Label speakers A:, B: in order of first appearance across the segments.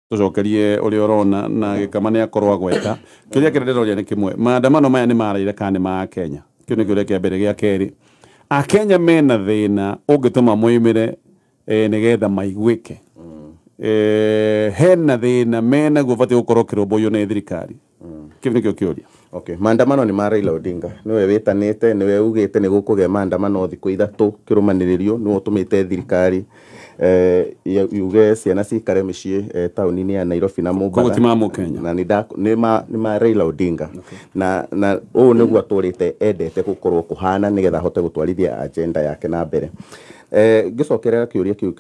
A: Tucokerie uria urona na Gĩkama nĩ akorwo agweta. Kĩũria kĩrĩa ndĩroria nĩ kĩmwe: maandamano maya nĩ ma Raila kana nĩ ma Kenya? Kĩu nĩ kĩũria kĩa mbere. Gĩa kerĩ, Akenya mena thĩna ũngĩtũma moimĩre nĩgetha maiguĩke hena thĩna menaguo batiĩ gũkorwo ũkĩrũmbũiyo nĩ thirikari? Kĩu nĩkĩo kĩũria.
B: Okay, maandamano nĩ ma Raila Odinga. Nĩwe wĩtanĩte, nĩwe ugĩte nĩ gũkũgĩa maandamano thikũ 3 kĩrũmanĩrĩrio. Nĩwe ũtũmĩte thirikari yuge ciana cikare mĩciĩ taũni-inĩ ya Nairobi na
A: Koguo
B: Mombatha.
A: Ti ma Mũkenya.
B: Na nĩ ma Raila Odinga. Na ũũ nĩguo atũrĩte endete gũkorwo kũhana nĩgetha ahote gũtwarithia agenda yake na mbere. Ngĩcokerera kĩũria kĩu,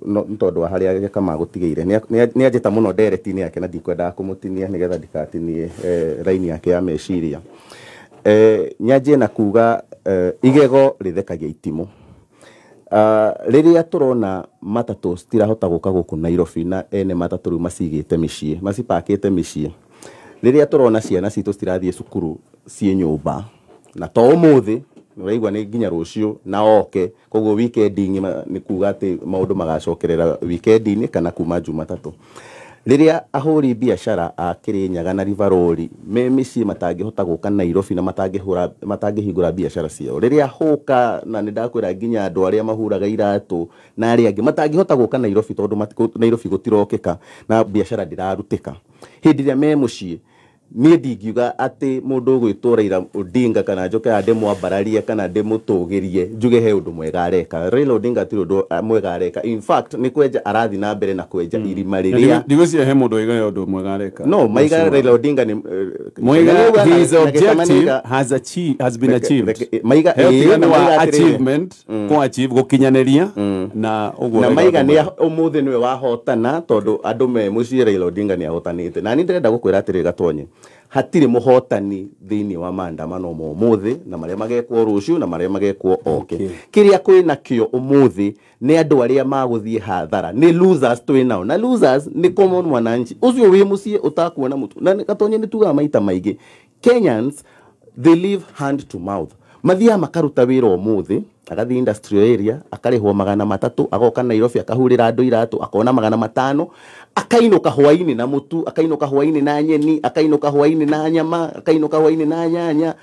B: no nĩ tondũ wa harĩa Gĩkama gũtigĩire, nĩ anjĩta mũno ndereti-inĩ yake na ndikwendaga kũmũtinia nĩgetha ndikatinie raini yake ya meciria. Nyanjie na kuga igego rĩthekagia itimũ. Rĩrĩa tũrona matatũ citirahota gũka gũkũ Nairobi na ene matatũ rĩu macigĩte mĩciĩ, macipakĩte mĩciĩ, rĩrĩa tũrona ciana citũ citirathiĩ cukuru, ciĩ nyũmba, na to ũmũthĩ, ũraigua nĩ nginya rũciũ na oke, koguo weekend ng'ima, nĩ kuga atĩ maũndũ magacokerera weekend-inĩ kana kuma Jumatatũ, rĩrĩa ahũri biacara a Kĩrĩnyaga na Rivaroli me mĩciĩ matangĩhota gũka Nairobi na matangĩhũra, matangĩhingũra biacara ciao, rĩrĩa hũka na nĩ ndakwĩra nginya andũ arĩa mahuraga iratũ na arĩa angĩ matangĩhota gũka Nairobi tondũ Nairobi gũtirokĩka na biacara ndĩrarutĩka hĩndĩ ĩrĩa me mũciĩ, niĩ ndingiuga atĩ mũndũ ũgwĩtwo Raila Odinga kana njoke haha ndĩmwambararie kana ndĩmũtũgĩrie njuge he ũndũ mwega areka. Raila Odinga hatirĩ ũndũ mwega areka. In fact, nĩ kwenja arathiĩ na mbere na kwenja irima rĩrĩa
A: Ndigwĩciria he mũndũ oiga he ũndũ mwega areka.
B: No maiga Raila Odinga nĩ
A: Moiga his objective has been achieved.
B: Maiga
A: He ũtiganu
B: na
A: wa
B: maiga atĩrĩrĩ,
A: achievement, kũ achieve, gũkinyanĩria na ũguo
B: na
A: Raila
B: maiga
A: Odinga.
B: nĩ ũmũthĩ nĩwe wahotana tondũ andũ me mũciĩ, Raila Odinga nĩ ahotanĩte. Na niĩ ndĩrenda gũkwĩra atĩrĩrĩ, Gatonye, hatirĩ mũhotani thĩinĩ wa maandamano ma ũmũthĩ na marĩa magekwo rũciũ na marĩa magekwo oke. Kĩrĩa kwĩ nakĩo ũmũthĩ nĩ andũ arĩa magũthiĩ hathara, nĩ losers twĩ nao, na losers nĩ common mwananchi ũcio wĩ mũciĩ ũtakuona mũtu. Na Gatonye, nĩ tugaga maita maingĩ, Kenyans, they live hand to mouth. Mathiaga makaruta wĩra ũmũthĩ, agathiĩ industrial area akarĩhwo 300, agoka Nairobi akahurĩra andũ iratũ akona 500, akainũka hwainĩ na mũtu, akainũka hwainĩ na nyeni, akainũka hwainĩ na nyama, akainũka hwainĩ na nyanya,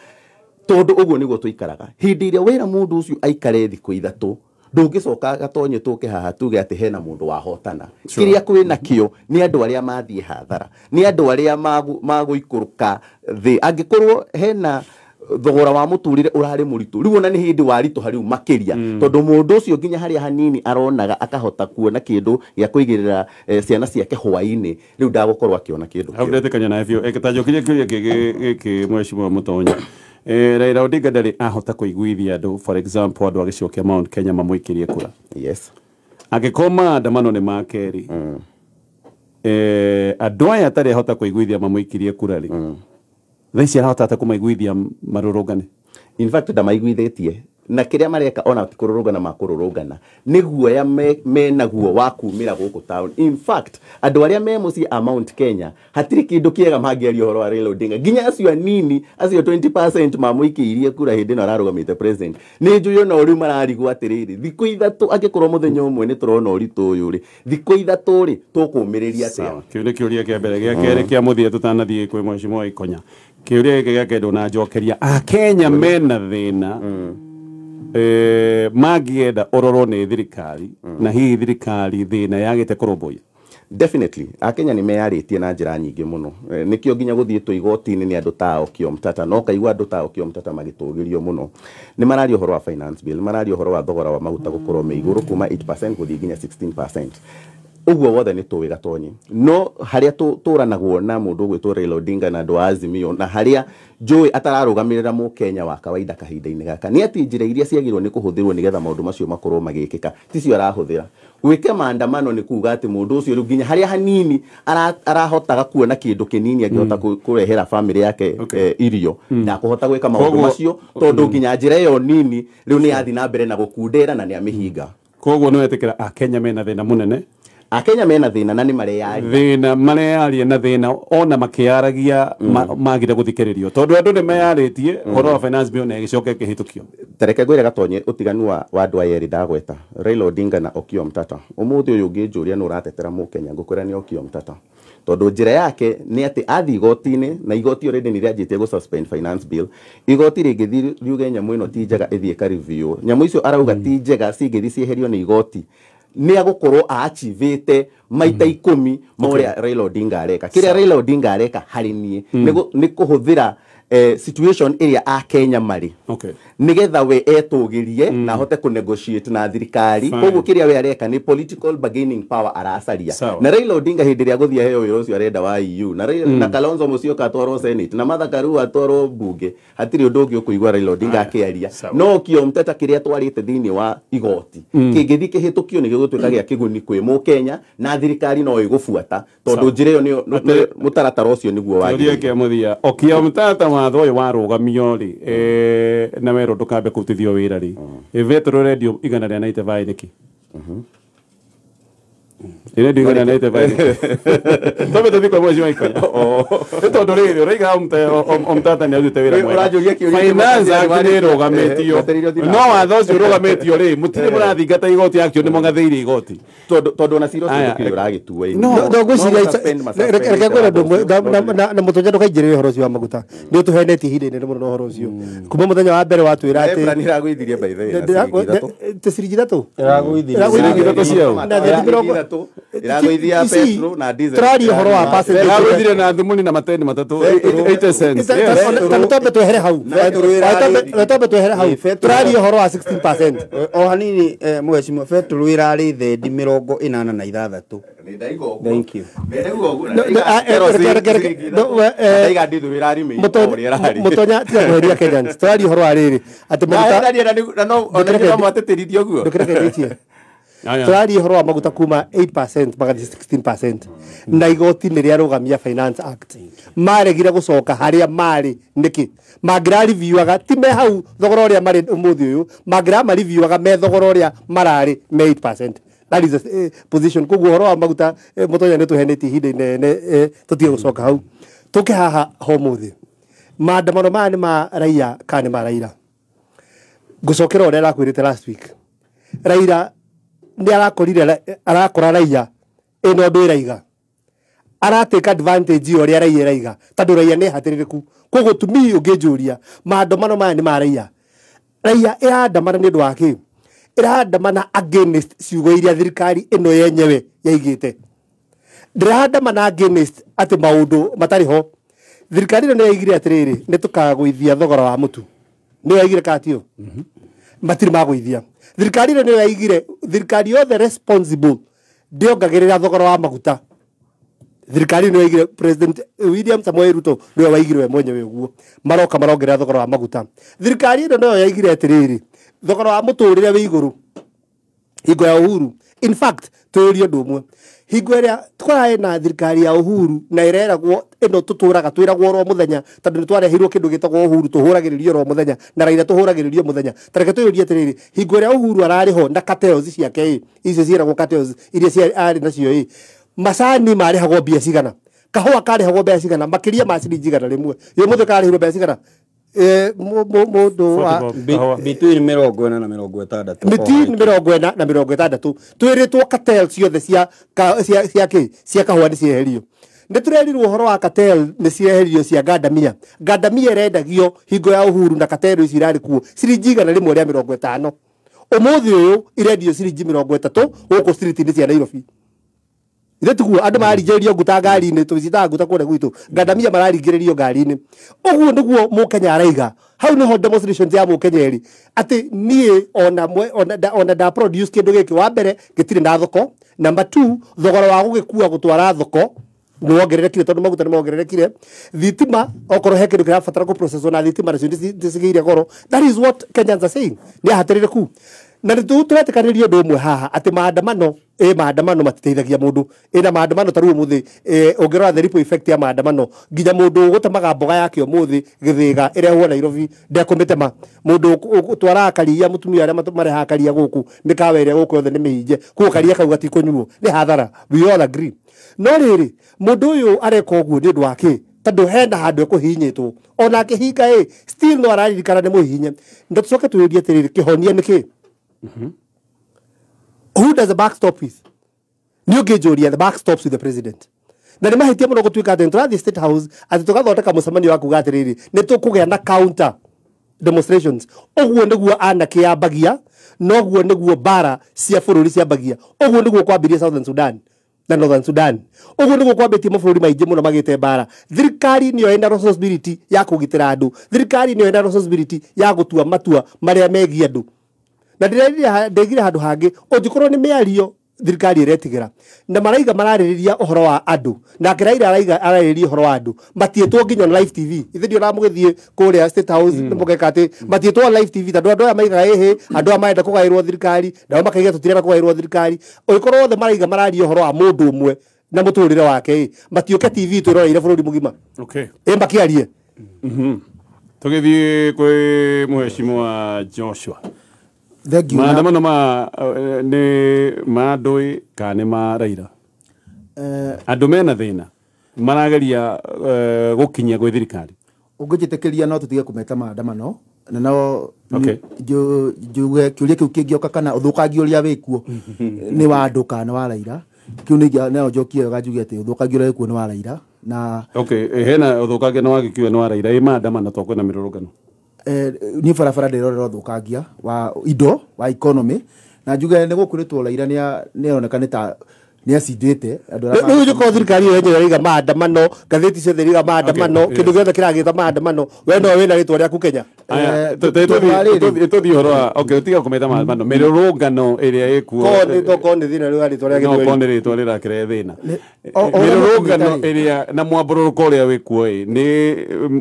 B: tondũ ũguo nĩguo tũikaraga. Hĩndĩ ĩrĩa wĩra mũndũ ũcio aikare thikũ 3, ndũngĩcoka, Gatonye, tũke haha tuge atĩ hena mũndũ wahotana. Kĩrĩa kwĩ nakĩo nĩ andũ arĩa mathiĩ hathara, nĩ andũ arĩa magũikũrũka thĩ. Angĩkorwo hena thogora wa mũtũrĩre ũrarĩ mũritũ, rĩu ona nĩ hĩndĩ waritũha rĩu makĩria, tondũ mũndũ ũcio nginya harĩa hanini aronaga akahota kuona kĩndũ gĩa kũigĩrĩra ciana ciake hwainĩ, rĩu ndagũkorwo akĩona kĩndũ
A: Hau
B: kĩu.
A: Ndetĩkania nawe biũ. Eke ta njokirie kĩũria gĩkĩ, mheshimiwa Mũtonya. Raila Odinga ndarĩ ahota kũiguithia andũ, for example, andũ a gĩcigo kĩa Mount Kenya mamũikĩrie kura. Angĩkorwo maandamano nĩ ma kerĩ, andũ aya atarĩ ahota kũiguithia mamũikĩrie kura rĩ, thaa ici arahota atĩa kũmaiguithia marũrũngane?
B: In fact, ndamaiguithĩtie, na kĩrĩa mareka ona ti kũrũrũngana makũrũrũngana, nĩ guoya menaguo wa kumĩra gũkũ town. In fact, andũ arĩa me mũciĩ a Mount Kenya hatirĩ kĩndũ kĩega mangĩaria ũhoro wa Raila Odinga, nginya acio anini, acio 20% mamũikĩirie kura hĩndĩ ĩno ararũgamĩte president. Nĩ njũĩ ona rĩu mararigwo atĩrĩrĩ, thikũ 3, angĩkorwo mũthenya ũmwe nĩ tũrona ũritũ ũyũ rĩ, thikũ 3 rĩ, tũkũmĩrĩria atĩa?
A: Sawa. Kĩu nĩ kĩũria kĩa mbere. Gĩa kerĩ kĩa mũthia tũtanathiĩ kwĩ mheshimiwa Ikonya, kĩũria gĩkĩ gĩa kerĩ ndũnanjokeria: Akenya mena thĩna mangĩenda ũrorwo nĩ thirikari, na hihi thirikari thĩna yagĩte kũrũmbũiya?
B: Definitely, Akenya nĩ meyarĩtie na njĩra nyingĩ mũno. Nĩkĩo nginya gũthiĩtwo igoti-inĩ nĩ andũ ta Okiya Omtatah, no kaigua andũ ta Okiya Omtatah magĩtũgĩrio mũno. Nĩ mararia ũhoro wa finance bill, nĩ mararia ũhoro wa thogora wa maguta gũkorwo me igũrũ kuma 8% gũthiĩ nginya 16%. Ũguo wothe nĩ tũĩ, Gatonye, no harĩa tũranagwo na mũndũ ũgwĩtwo Raila Odinga na andũ a Azimio, na harĩa njũĩ atararũgamĩrĩra mũkenya wa kawaida kahinda-inĩ gaka, nĩ atĩ njĩra iria ciagĩrĩirwo nĩ kũhũthĩrwo nĩgetha maũndũ macio makorwo magĩkĩka ticio arahũthĩra. Gwĩka maandamano nĩ kuga atĩ mũndũ ũcio rĩu nginya harĩa hanini arahotaga kuona kĩndũ kĩnini angĩhota kũrehera famĩlĩ yake irio, ndakũhota gwĩka maũndũ macio, tondũ nginya njĩra ĩyo nini rĩu nĩ yathiĩ na mbere na gũkundera na nĩ amĩhinga.
A: Koguo nĩ wetĩkĩra Akenya mena thĩna mũnene?
B: Akenya mena thina na nĩ mareyaria
A: thina mareyaria na thina ona makiaragia magire guthikiririo tondu andu ni meyaritie horo wa finance bill na gicoke kihitukio.
B: Tareke ngwire gatonye utiganu wa andu aya eri ndagweta Raila Odinga na Okiya Omtatah. Umuthi uyu nginjuria no uratetera Mukenya ngukwira ni Okiya Omtatah tondu njira yake ni ati athi igoti-inĩ na igoti already ni rĩanjĩtie gũ suspend finance bill. Igoti rĩngĩthiĩ riuge nyamũ ĩno ti njega ĩthiĩ ka review, nyamũ icio arauga ti njega cingĩthiĩ cieherio nĩ igoti nĩ agũkorwo aachivĩte maita 10 ma ũrĩa Raila Odinga areka. Kĩrĩa Raila Odinga areka harĩ niĩ nĩ kũhũthĩra situation ĩrĩa Akenya marĩ nĩgetha we etũgĩrie na ahote kũ negotiate na thirikari. Koguo kĩrĩa we areka nĩ political bargaining power aracaria. Na Raila Odinga hĩndĩ ĩrĩa agũthiĩ aheo wĩra ũcio arenda wa EU na Kalonzo Musyoka atwarwo Senate na Martha Karua atwarwo bunge, hatirĩ ũndũ ũngĩ ũkũigua Raila Odinga akĩaria. No Okiya Omtatah kĩrĩa atwarĩte thĩinĩ wa igoti kĩngĩthiĩ kĩhĩtũkio nĩ gĩgũtuĩka gĩa kĩguni kwĩ Mũkenya na thirikari no ĩgũbuata tondũ njĩra ĩyo nĩyo mũtaratara ũcio nĩguo wagĩrĩire.
A: Okiya Omtatah watho ũyũ warũgamio rĩ na werwo ndũkambe kũrutithio wĩra rĩ ĩvetũrwo redio 195 nĩkĩ? Redio 195 nĩkĩ? Twambe tũthiĩ kwa mweci wa ikũmi. Nĩ tondũ rĩrĩ ũraiga Omtatah nĩ arutĩte wĩra mwega. Finance Act nĩ ĩrũgamĩtio no watho ũcio ũrũgamĩtio rĩ mũtirĩ mũrathingata igoti acio nĩ mũgathĩire igoti
B: tondũ ona cira ũcio ndũkĩrĩ ũragĩtua.
C: No ngwĩciria reke ngwĩre ũndũ ũmwe na mũtonja ndũkaingĩrĩre ũhoro ũcio wa maguta nĩ ũtũhenetie ihinda inene mũno na ũhoro ũcio kuma mũthenya wa mbere watwĩra atĩ
B: Ebra nĩ ĩragũithirie by the way na
C: ciringi ithatũ
A: ciringi ithatũ ciao
B: iragũithia petrol na diesel.
C: Tũraria ũhoro wa percentage
A: iragũithirie na thumuni na mateni matatũ 80 cents.
C: Twambe twehere hau, twambe twehere hau, tũraria ũhoro wa 16%.
D: O hanini mheshimiwa, petrol ĩrarĩ thendi 86. Thank you.
C: Mũtonya tiga kweheria Kenyans, tũraria ũhoro wa rĩrĩ atĩ maguta ndũkĩreke tũraria ũhoro wa maguta kuma 8% magathiĩ 16% na igoti nĩ rĩarũgamia Finance Act. Maregire gũcoka harĩa marĩ nĩkĩ? Mangĩrariviuaga ti me hau thogora ũrĩa marĩ ũmũthĩ ũyũ, mangĩramariviuaga me thogora ũrĩa mararĩ me 8%. That is the position. Koguo ũhoro wa maguta mũtonya nĩ tũhenetie ihinda inene tũtige gũcoka hau. Tũke haha homũthĩ maandamano maya nĩ ma raia kana nĩ ma Raila? Ngũcokera ũrĩa arakwĩrĩte last week. Raila nĩ arakorire arakora raia ĩno ũndũ ĩraiga aratake advantage ũrĩa raia ĩraiga tondũ raia nĩ hatĩrĩrĩku. Koguo to me ũngĩnjũria maandamano maya nĩ ma raia, raia ĩrandamana nĩ ũndũ wa kĩ? Ĩrandamana against ciugo iria thirikari ĩno yenyewe yaigĩte. Ndĩrandamana against atĩ maũndũ matarĩ ho. Thirikari ĩno nĩ yaigire atĩrĩrĩ nĩ tũkagũithia thogora wa mũtu, nĩ yaigire katio matirĩ magũithia. Thirikari ĩno nĩ yaigire thirikari yothe responsible ndĩongagĩrĩra thogora wa maguta. Thirikari nĩ yaigire President William Samoei Ruto nĩwe waigire we mwenyewe ũguo maroka marongerera thogora wa maguta. Thirikari ĩno nĩyo yaigire atĩrĩrĩ thogora wa mũtũrĩre wĩ igũrũ hingo ya Uhuru. In fact tũyũrie ũndũ ũmwe, hingo ĩrĩa tũrarĩ na thirikari ya Uhuru na ĩreragwo ĩno tũtũraga twĩragwo oro mũthenya tondũ nĩ twareheirwo kĩndũ gĩtagwo Uhuru tũhũragĩrĩrio oro mũthenya na Raila tũhũragĩrĩrio mũthenya. Ta reke tũyũrie atĩrĩrĩ, hingo ĩrĩa Uhuru ararĩ ho na cartels ciake ĩ icio ciĩragwo cartels iria arĩ nacio ĩ macani marĩhagwo mbia cigana, kahũa karĩhagwo mbeca cigana, makĩria ma ciringi 100. Ũmũthĩ karĩhirwo mbeca cigana? Mũndũ wa
D: between 40 na 60,
C: between 40 na 60 twĩrĩtwo cartel ciothe cia kĩ cia kahũa nĩ cieherio. Nĩ tũrerirwo ũhoro wa cartel nĩ cieheririo cia ngandamia. Ngandamia ĩrendagio hingo ya Uhuru na cartel ici irarĩ kuo ciringi 150. Ũmũthĩ ũyũ irendio ciringi 30 gũkũ street-inĩ cia Nairobi. Ithe tiguo andũ mararingĩrĩrio nguta ngari-inĩ, tũcitaga nguta kũrĩa gwitũ, ngandamia mararingĩrĩrio ngari-inĩ. Ũguo nĩguo Mũkenya araiga. Hau nĩho demonstrations ya Mũkenya ĩrĩ atĩ niĩ ona nda produce kĩndũ gĩkĩ, wa mbere gĩtirĩ na thoko, number 2 thogora wa gũgĩkua gũtwara thoko nĩ wongererekire tondũ maguta nĩ mongererekire, thitima okorwo he kĩndũ kĩrabatara kũ processwo na thitima nacio nĩ cigĩire goro. That is what Kenyans are saying. Nĩ ahatĩrĩrĩku. Na nĩ tũretĩkanĩria ũndũ ũmwe haha atĩ maandamano maandamano matiteithagia mũndũ. Ĩna maandamano ta rĩu ũmũthĩ ũngĩrora the ripple effect ya maandamano nginya mũndũ ũgũtemaga mboga yake ũmũthĩ Gĩthĩga ĩrehwo Nairobi ndekũmĩtema. Mũndũ ũtwaraga karia mũtumia arĩa marehaga karia gũkũ mĩkawa ĩrĩa gũkũ yothe nĩ mĩhinge koguo karia kau gatikũnyuo nĩ hathara. We all agree. No rĩrĩ mũndũ ũyũ areka ũguo nĩ ũndũ wa kĩ? Tondũ hena handũ ekũhihinyĩtwo ona akĩhinga still no araririkana nĩ mũhihinye. Na tũcoke twĩyũrie atĩrĩrĩ kĩhonia nĩ kĩ? Who does the back stop with? Nĩ ũngĩnjũria the back stops with the president. Na nĩ mahĩtia mũno gũtuĩka atĩ tũrathiĩ State House atĩ tũgathondeka mũcemanio wa kuga atĩrĩrĩ nĩ tũkũgĩa na counter demonstrations. Ũguo nĩguo anake yambagia, noguo nĩguo mbara cia bũrũri ciambagia. Ũguo nĩguo kwambirie Southern Sudan na Northern Sudan. Ũguo nĩguo kwambĩtie mabũrũri maingĩ mũno magĩte mbara. Thirikari nĩyo ĩna responsibility ya kũgitĩra andũ. Thirikari nĩyo ĩna responsibility ya gũtua matua marĩa megiĩ andũ. Na ndĩrerire handũ hangĩ ũngĩkorwo nĩ mĩario thirikari ĩretigĩra na maraiga mararĩrĩria ũhoro wa andũ nake Raila araiga ararĩrĩria ũhoro wa andũ matiĩtwo nginya on live TV. Ithe ndio ramũgĩthiĩ kũrĩa State House nĩmũgeka atĩ matiĩtwo on live TV tondũ andũ aya maigaga ĩhĩ andũ aya marenda kũgaĩrwo thirikari nao makaiga tũtirenda kũgaĩrwo thirikari. Ũngĩkorwo othe maraiga mararia ũhoro wa mũndũ ũmwe na mũtũrĩre wake matiũke TV twĩroreire bũrũri mũgima.
A: Okay.
C: Makĩarie.
A: Tũgĩthiĩ kwĩ Mheshimiwa Joshua. Maandamano ma nĩ ma andũ kana nĩ ma Raila? Andũ mena thĩna marageria gũkinyia gwĩ thirikari.
E: Ũngĩnjĩtĩkĩria no tũtige kũmeta maandamano na no njuge kĩũria kĩu kĩngĩoka kana ũthũkangia ũrĩa wĩkuo nĩ wa andũ kana nĩ wa Raila. Kĩu nĩ no njokie wega njuge atĩ ũthũkangia ũrĩa wĩkuo nĩ wa Raila. Na
A: hena ũthũkangia nĩ wagĩkiuga nĩ wa Raila. Ĩ maandamano to kwĩna mĩrũrũngano.
E: Niĩ barabara ndĩrorera ũthũkangia wa indo wa economy na njuge nĩ gũkwĩrĩtwo Raila nĩ aroneka nĩ ta nĩ acindĩte andũ
C: arĩa rĩu njũkorwo thirikari ĩyo yenyewe ĩraiga maandamano ngathĩti ciothe iraiga maandamano kĩndũ gĩothe kĩragĩta maandamano we no wĩna rĩtwa rĩaku Kenya.
A: Tũthiĩ ũhoro wa tiga kũmeta maandamano mĩrũrũngano ĩrĩa ĩkuo
C: tokorwo nĩ thĩna rĩu rĩtwa rĩa
A: Gĩthweri no nĩ rĩtwa rĩrakĩrehe thĩna. Mĩrũrũngano ĩrĩa na mwambũrũrũko ũrĩa wĩkuo nĩ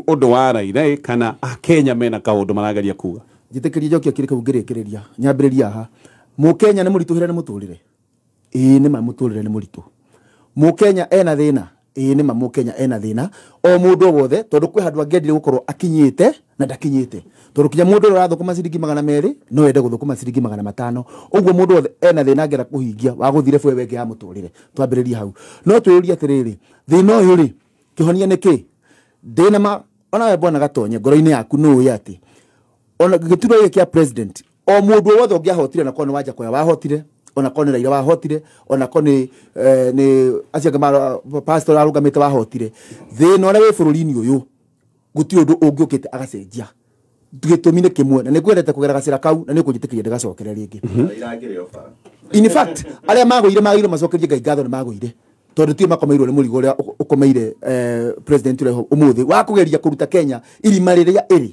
A: ũndũ wa Raila kana Akenya mena kaũndũ marageria kuga?
E: Njĩtĩkĩrie njokie kĩrĩ kau ngĩrĩkĩrĩria nyambĩrĩria haha. Mũkenya nĩ mũritũhĩre nĩ mũtũrĩre? Ĩĩ nĩ ma mũtũrĩre nĩ mũritũ. Mũkenya ena thĩna? Ĩĩ nĩ ma mũkenya ena thĩna. O mũndũ o wothe tondũ kwĩ handũ angĩendire gũkorwo akinyĩte na ndakinyĩte. Tondũ kinya mũndũ ũrĩa ũrathũkũma ciringi 200 no ende gũthũkũma ciringi 500. Ũguo mũndũ wothe ena thĩna angĩenda kũhingia wa gũthire bwe wenge ya mũtũrĩre. Twambĩrĩrie hau. No twĩyũrie atĩrĩrĩ, thĩna ũyũ rĩ kĩhonia nĩ kĩ? Ndĩna ma ona we bwana Gatonye ngoro-inĩ yaku nĩ ũĩ atĩ ona gĩturwa gĩkĩ kĩa president o mũndũ wothe ũngĩahotire na korwo nĩ Wanjakoya wahotire ona korwo nĩ Raila wahotire ona korwo nĩ acio angĩ pastor arũgamĩte wahotire thĩna ũrĩa wĩ bũrũri-inĩ ũyũ gũtirĩ ũndũ ũngĩũkĩte agacenjia. Gĩtũmi nĩ kĩmwe na nĩngwendete kũgera gacĩra kau na nĩũkũnjĩtĩkĩria ndĩgacokere rĩngĩ. In fact arĩa magũire magĩrĩirwo macokerie Ngai ngatho nĩ magũire tondũ tio makomeirwo nĩ mũrigo ũrĩa ũkomeire president ũrĩa ũmũthĩ wa kũgeria kũruta Kenya irima rĩrĩa ĩrĩ.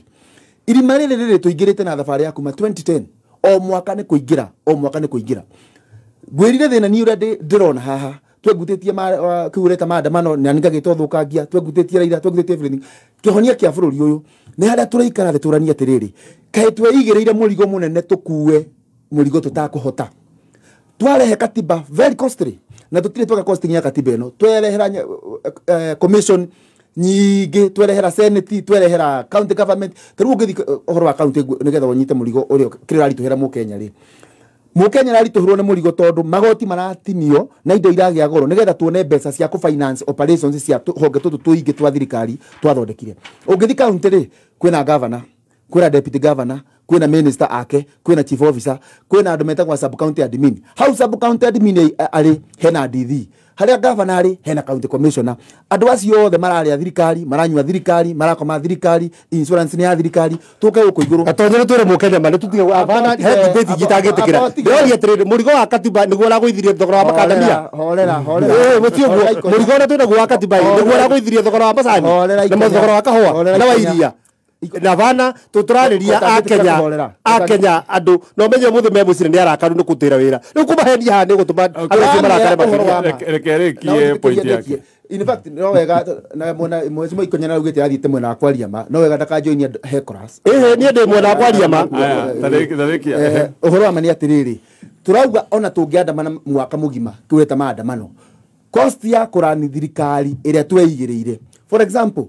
E: Irima rĩrĩ rĩrĩ tũingĩrĩte na thabarĩ ya kuma 2010 o mwaka nĩ kũingĩra o mwaka nĩ kũingĩra. Ngwĩrire thĩna niĩ ũrĩa ndĩrona haha twengutĩtie kĩu ũreta maandamano na nĩngagĩta ũthũkangia twengutĩtie Raila twengutĩtie everything. Kĩhonia kĩa bũrũri ũyũ nĩ harĩa tũraikara thĩ tũranie atĩrĩrĩ kaĩ tweigĩrĩire mũrigo mũnene tũkue mũrigo tũtakũhota. Twarehe katiba very costly na tũtirĩ tweka costing ya katiba ĩno twerehera commission nyingĩ twerehera senate twerehera county government. Ta rĩu ũngĩthiĩ ũhoro wa county nĩgetha ũnyite mũrigo ũrĩa kĩrĩa ũraritũhĩra mũkenya rĩ mũkenya araritũhĩrwo nĩ mũrigo tondũ magoti maratinio na indo iragĩa goro nĩgetha tuone mbeca cia kũ finance operations cia honge tũtũ tũingĩ twa thirikari twathondekire. Ũngĩthiĩ county rĩ kwĩna governor kwĩna deputy governor kwĩna minister ake kwĩna chief officer kwĩna andũ metagwo sub county admin. Hau sub county admin arĩ hena DD harĩa governor arĩ hena county commissioner. Andũ acio othe mararĩa thirikari maranyua thirikari marakoma thirikari insurance nĩ ya thirikari tũke gũkũ igũrũ.
C: Gatonye nĩ twĩre mũkenya ma nĩ tũtige abana he debate ingĩ itangĩtĩkĩra. Ndĩroria atĩrĩrĩ mũrigo wa katiba nĩguo ũragũithirie thogora wa makandamia.
E: Horera horera.
C: Mũtio ũguo mũrigo ũrĩa twĩnaguo wa katiba nĩguo ũragũithirie thogora wa macani na thogora wa kahũa na wa iria. Na bana tũtũrarĩria Akenya andũ no menye mũthĩ me mũciĩ nĩ arakaru nĩ kũtĩra wĩra rĩu kũmahenia haha nĩ gũtũma andũ acio marakare makĩria.
A: Reke arĩkie point yake.
E: In fact no wega na mwena mwezi ikonya na ugite athiite mwena wa kwaria ma no wega ndakajoinia hekoras.
C: Ehe, niĩ ndĩ mwena wa kwaria ma.
A: Tarĩkia.
E: Ũhoro wa ma nĩ atĩrĩrĩ, turauga ona tũngĩandamana mwaka mũgima kĩwĩta maandamano, cost ya kũrani thirikari ĩrĩa tweigĩrĩire, for example,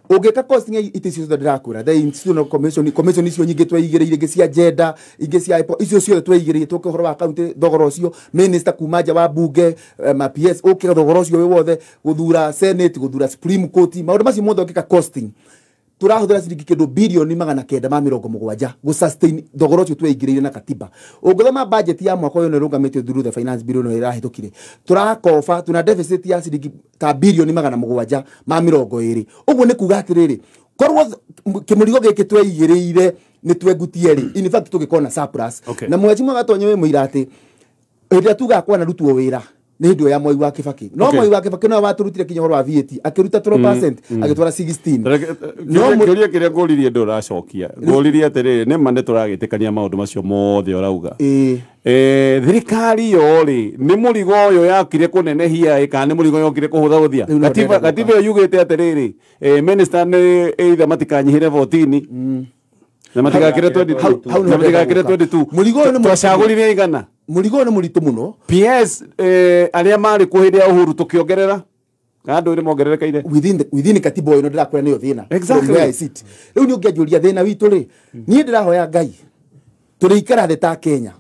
E: ũngĩka costing ya itĩ icio ciothe ndĩrakwĩra, the institutional commission icio nyingĩ tweigĩrĩire, ingĩ cia gender, ingĩ cia IPOA, icio ciothe tweigĩrĩire, tũke ũhoro wa county thogora ũcio, minister kuma nja wa bunge, ma PS, ũkĩra thogora ũcio wĩ wothe, gũthura senate, gũthura supreme court, maũndũ macio mothe ũngĩka costing tũrahũthĩra ciringi kĩndũ bilioni 970 gũ sustain thogora ũcio tweigĩrĩire na katiba. Ũngĩthoma budget ya mwaka ũyũ nĩ ĩrũgamĩtio through the finance bill ĩno ĩrahĩtũkire, tũrakoba tuna deficit ya ciringi ta bilioni 720. Ũguo nĩ kuga atĩrĩrĩ, korwo kĩmũrigo gĩkĩ tweigĩrĩire nĩ twengutie rĩ, in fact tũgĩkorwo na surplus. Na mwezi mwaka Gatonye wĩ mũira atĩ hĩndĩ ĩrĩa tugaga kwanarutwo wĩra nĩ hĩndĩ ĩyo ya Mwai wa Kibaki, no Mwai wa Kibaki no watũrutire kinya ũhoro wa VAT, akĩruta 12% agĩtwara 16.
A: No kĩũria kĩrĩa ngũririe ndũracokia, ngũririe atĩrĩrĩ, nĩ ma nĩ tũragĩtĩkania maũndũ macio mothe ũrauga. Thirikari yo rĩ, nĩ mũrigo ũyũ yakire kũnenehia ĩ kana nĩ mũrigo yokire kũhũthahũthia? Katiba ĩyo yugĩte atĩrĩrĩ, minister nĩ either matikanyihĩre 14 na matigakĩre 22, na matigakĩre 22.
E: Mũrigo ũyũ nĩ
A: twacagũrire igana.
E: Mũrigo ũyũ nĩ mũritũ mũno.
A: PS arĩa marĩ kuo hĩndĩ ya Uhuru tũkĩongerera kana andũ nĩ mongererekeire
E: within katiba ĩno ndĩrakwĩra nĩyo thĩna.
A: Exactly.
E: Where I sit. Rĩu nĩ ũngĩanjũria thĩna witũ rĩ, niĩ ndĩrahoya Ngai tũrĩikara thĩ ta Kenya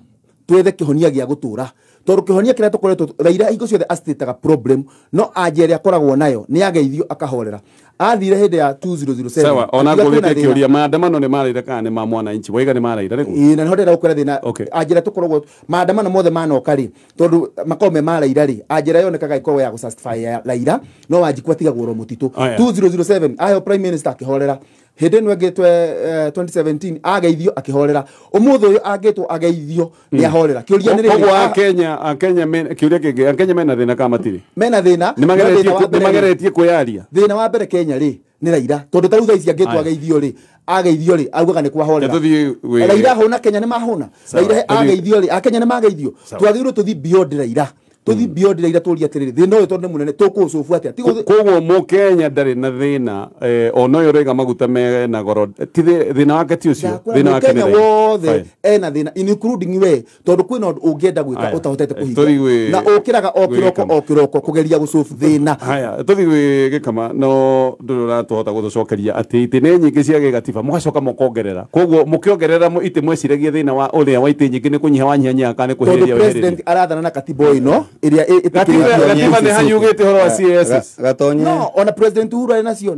E: twethe kĩhonia gĩa gũtũra, tondũ kĩhonia kĩrĩa tũkoretwo Raila hingo ciothe acitaga problem, no anja ĩrĩa akoragwo nayo nĩ ageithio akahorera. Athire hĩndĩ ya 2007.
A: Sawa, ona ngũrĩtie kĩũria, maandamano nĩ ma Raila kana nĩ ma mwananchi? Waiga nĩ ma Raila rĩu?
E: Ĩĩ, na nĩho ndĩrenda gũkwĩra thĩna. Anjĩra tũkoragwo maandamano mothe manoka rĩ, tondũ makoragwo me ma Raila rĩ, anjĩra yonekaga ĩkoragwo ya gũsastify ya Raila, no Wanjikũ atigagwo oro mũtitũ. 2007 aheo prime minister akĩhorera. Hĩndĩ ĩno ĩngĩ 2017 ageithio akĩhorera. Ũmũthĩ ũyũ angĩtwo ageithio nĩ ahorera. Kĩũria nĩ rĩrĩ,
A: koguo Akenya kĩũria kĩngĩ, Akenya mena thĩna kana matirĩ?
E: Mena thĩna.
A: Nĩ mageretie kwĩyaria.
E: Thĩna wa mbere Kenya rĩ nĩ Raila, tondũ ta rĩu thaa ici angĩtwo ageithio rĩ, ageithio rĩ augaga nĩ kwahorera. Raila hũna Kenya nĩ mahũna. Raila ageithio rĩ, Akenya nĩ mageithio. Twagĩrĩirwo tũthiĩ beyond Raila. Tũthiĩ beyond Raila tũrie atĩrĩrĩ, thĩna ũyũ tondũ nĩ mũnene tũkũũcũbu atĩa?
A: Koguo mũkenya ndarĩ na thĩna, ona ũyũ ũraiga maguta mena goro, ti thĩna wake ti ũcio, thĩna wake nĩ
E: Mũkenya wothe ena thĩna including we, tondũ kwĩna ũndũ ũngĩenda gwĩka ũtahotete kũhingia na ũkĩraga o kĩroko o kĩroko kũgeria gũcũbu thĩna.
A: Haya, tũthiĩ gwĩ Gĩkama, no ndũrĩ ũratũhota gũtũcokeria atĩ itĩ nĩ nyingĩ cia gĩgatiba mũgacoka mũkongerera, koguo mũkĩongerera itĩ mweciragia thĩna wa ũrĩa wa itĩ nyingĩ nĩ kũnyiha wanyihanyiha kana nĩ kũhĩrĩria
E: tondũ president arathana na katiba ĩno ĩrĩa
A: gatiba nĩ hanyugĩte ũhoro wa CSS.
D: Gatonye.
E: No, ona president Uhuru arĩ nacio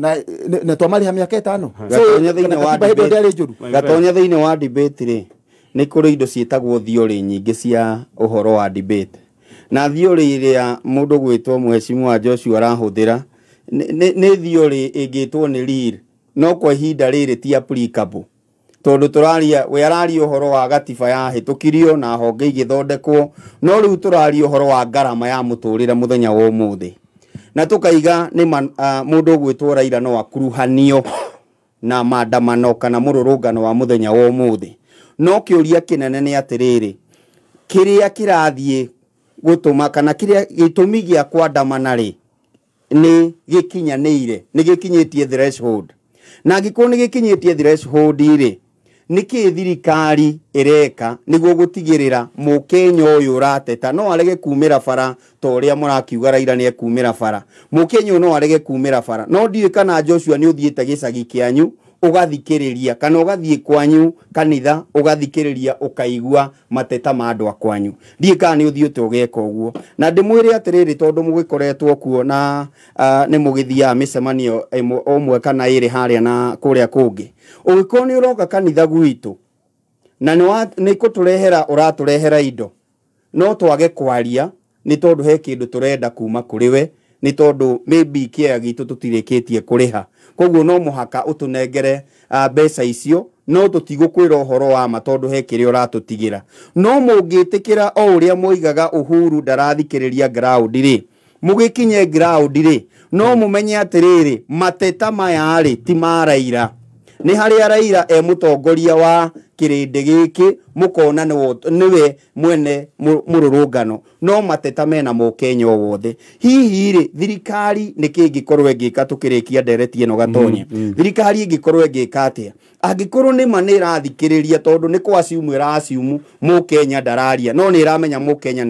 E: na twamarĩha mĩaka 5.
D: Gatonye thĩinĩ wa debate. Gatonye thĩinĩ wa debate rĩ, nĩ kũrĩ indo ciĩtagwo theory nyingĩ cia ũhoro wa debate. Na theory ĩrĩa mũndũ gwĩtwo mheshimiwa Joshua arahũthĩra nĩ theory ĩngĩtwo nĩ real, no kwa ihinda rĩrĩ ti applicable. Tondũ tũraria, we araria ũhoro wa gatiba yahĩtũkirio na honge igĩthondekwo, no rĩu tũraria ũhoro wa ngarama ya mũtũrĩre mũthenya wa ũmũthĩ. Na tũkaiga nĩ mũndũ ũgwĩtwo Raila no akuruhanio na maandamano kana mũrũrũngano wa mũthenya wa ũmũthĩ. No kĩũria kĩnene nĩ atĩrĩrĩ, kĩrĩa kĩrathiĩ gũtũma kana kĩrĩa gĩtũmi gĩa kwandamana rĩ nĩ gĩkinyanĩire, nĩ gĩkinyĩtie threshold. Na angĩkorwo nĩ gĩkinyĩtie threshold rĩ, nĩkĩ thirikari ĩreka nĩguo gũtigĩrĩra mũkenya ũyũ ũrateta no arege kumĩra bara ta ũrĩa mũrakiuga Raila nĩ ekumĩra bara, mũkenya ũyũ no arege kumĩra bara. No ndiũĩ kana Joshua nĩ ũthiĩte gĩcagi kĩanyu ũgathikĩrĩria, kana ũgathiĩ kwanyu kanitha ũgathikĩrĩria ũkaigua mateta ma andũ a kwanyu. Ndiũĩ kana nĩ ũthiĩte ũgeka ũguo. Na ndĩmwĩre atĩrĩrĩ, tondũ mũgĩkoretwo kuo na nĩ mũgĩthiaga mĩcemanio ũmwe kana ĩrĩ harĩa na kũrĩa kũngĩ, ũngĩkorwo nĩ ũroka kanitha gwitũ na nĩ kũtũrehera ũratũrehera indo, no twage kwaria nĩ tondũ he kĩndũ tũrenda kuma kũrĩ we, nĩ tondũ maybe kĩea gitũ tũtirĩkĩtie kũrĩha, koguo no mũhaka ũtũnengere mbeca icio, no tũtigũkwĩra ũhoro wa ma tondũ he kĩrĩa ũratũtigĩra. No mũngĩtĩkĩra o ũrĩa moigaga Uhuru ndarathikĩrĩria ground rĩ, mũgĩkinye ground rĩ, no mũmenye atĩrĩrĩ, mateta maya rĩ ti ma Raila. Nĩ harĩa Raila e mũtongoria wa kĩrĩndĩ gĩkĩ mũkona nĩwe mwene mũrũrũngano no mateta mena mũkenya o wothe. Hihi rĩ thirikari nĩkĩ ĩngĩkorwo ĩngĩka tũkĩrĩkia ndereti ĩno Gatonye? Thirikari ĩngĩkorwo ĩngĩka atĩa angĩkorwo nĩma nĩ ĩrathikĩrĩria, tondũ nĩ kwaciumu ĩraciumu mũkenya ndararia, no nĩ ĩramenya mũkenya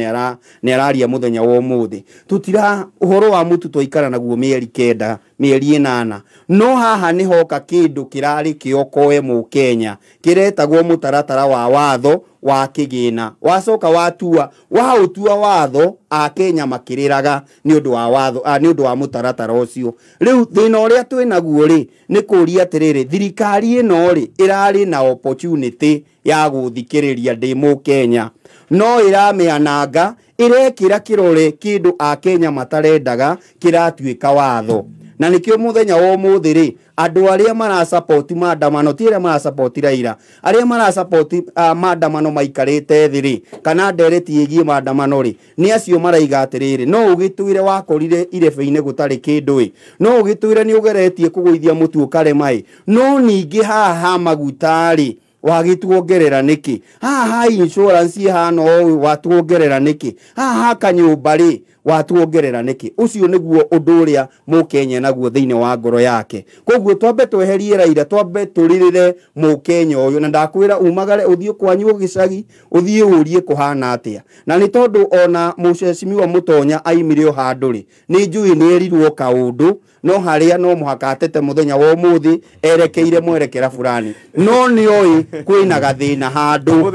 D: nĩ araria mũthenya wa ũmũthĩ. Tũtira ũhoro wa mũtu twaikara naguo mĩeri 9 mĩeri 8, no haha nĩ hoka kĩndũ kĩrarĩ kĩokoe mũkenya kĩretagwo mũtaratara wa watho wa kĩgĩna. Wacoka watua waũtua watho akenya makĩrĩraga nĩ ũndũ wa watho, nĩ ũndũ wa mũtaratara ũcio. Rĩu thĩna ũrĩa twĩnaguo rĩ nĩ kũria atĩrĩrĩ, thirikari ĩno rĩ ĩrarĩ na opportunity ya gũthikĩrĩria ndĩ mũkenya, no ĩramĩananga, ĩrekĩra kĩrore kĩndũ akenya matarendaga kĩratuĩka watho. Na nĩkĩo mũthenya wa ũmũthĩ rĩ andũ arĩa marasupport maandamano ti arĩa marasupport Raila, arĩa marasupport maandamano maikarĩte thĩ rĩ kana ndereti ĩgiĩ maandamano rĩ nĩ acio maraiga atĩrĩrĩ, no ũgĩtwĩre wakorire irebe-inĩ gũtarĩ kĩndũ ĩ, no ũgĩtwĩre nĩ ũgeretie kũgũithia mũtu ũkarema ĩ, no ningĩ haha maguta rĩ wagĩtuongerera nĩkĩ, haha insurance ĩhana ũũ watuongerera nĩkĩ, haha kanyũmba rĩ watuongerera nĩkĩ. Ũcio nĩguo ũndũ ũrĩa mũkenya naguo thĩinĩ wa ngoro yake. Koguo twambe tweherie Raila, twambe tũrĩrĩre mũkenya ũyũ, na ndakwĩra umagare ũthiĩ kwanyu gĩcagi ũthiĩ ũrie kũhana atĩa. Na nĩ tondũ ona mũcecimiwa Mũtonya aimire o handũ rĩ nĩ njũĩ nĩ erirwo kaũndũ, no harĩa no mũhaka atete mũthenya wa ũmũthĩ erekeire mwerekera fulani, no nĩ oĩ kwĩna gathĩna handũ.